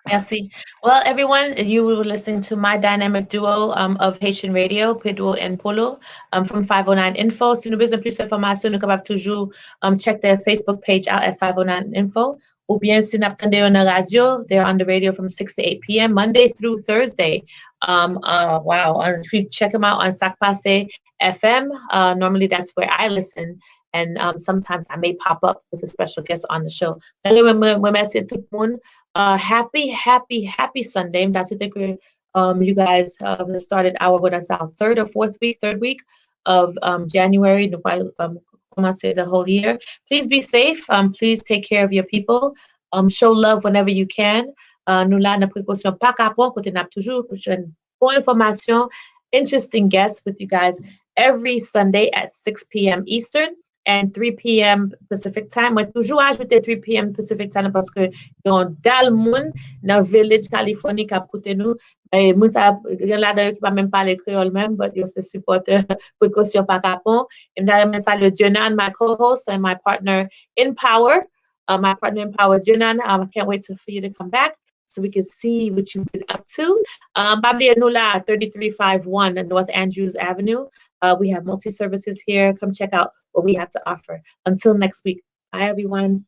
Merci. Well, everyone, you were listening to my dynamic duo um, of Haitian Radio, Pedro and Polo, um, from five oh nine Info. Si nou bezwen plis enfòmasyon, nou kapab toujou um, check their Facebook page out at five oh nine Info. Oubyen si n ap tande yo nan radyo, they're on the radio from six to eight p.m. Monday through Thursday. Um, uh, wow, and if you check them out on Sak Pase F M, uh, normally that's where I listen. And um, sometimes I may pop up with a special guest on the show. Mwen remèsye tout moun. Uh, happy, happy, happy Sunday. M ta swete ke um, you guys uh, have started our, what is our third or fourth week, third week of um, January. Nou pral um, kòmanse the whole year. Please be safe. Um, please take care of your people. Um, show love whenever you can. Uh, nou la nan prekosyon pa kapon, kote n ap toujou jwenn bon enfòmasyon, interesting guests with you guys every Sunday at six p.m. Eastern and three p.m. Pacific Time. Mwen toujou ajoute three p.m. Pacific Time paske yon dal moun nan Village, Californie k ap koute nou. E moun sa gen ladan yo ki pa menm pale kreyòl menm, but yo se sipòtè prekosyon pa kapon. E m ta renmen salye Dieunane, my co-host and my partner in power. Uh, my partner in power, Dieunane, um, I can't wait to, for you to come back so we can see what you've been up to. Um, pa bliye nou la, thirty-three fifty-one North Andrews Avenue. Uh, we have multi services here. Come check out what we have to offer. Until next week. Bye, everyone.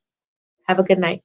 Have a good night.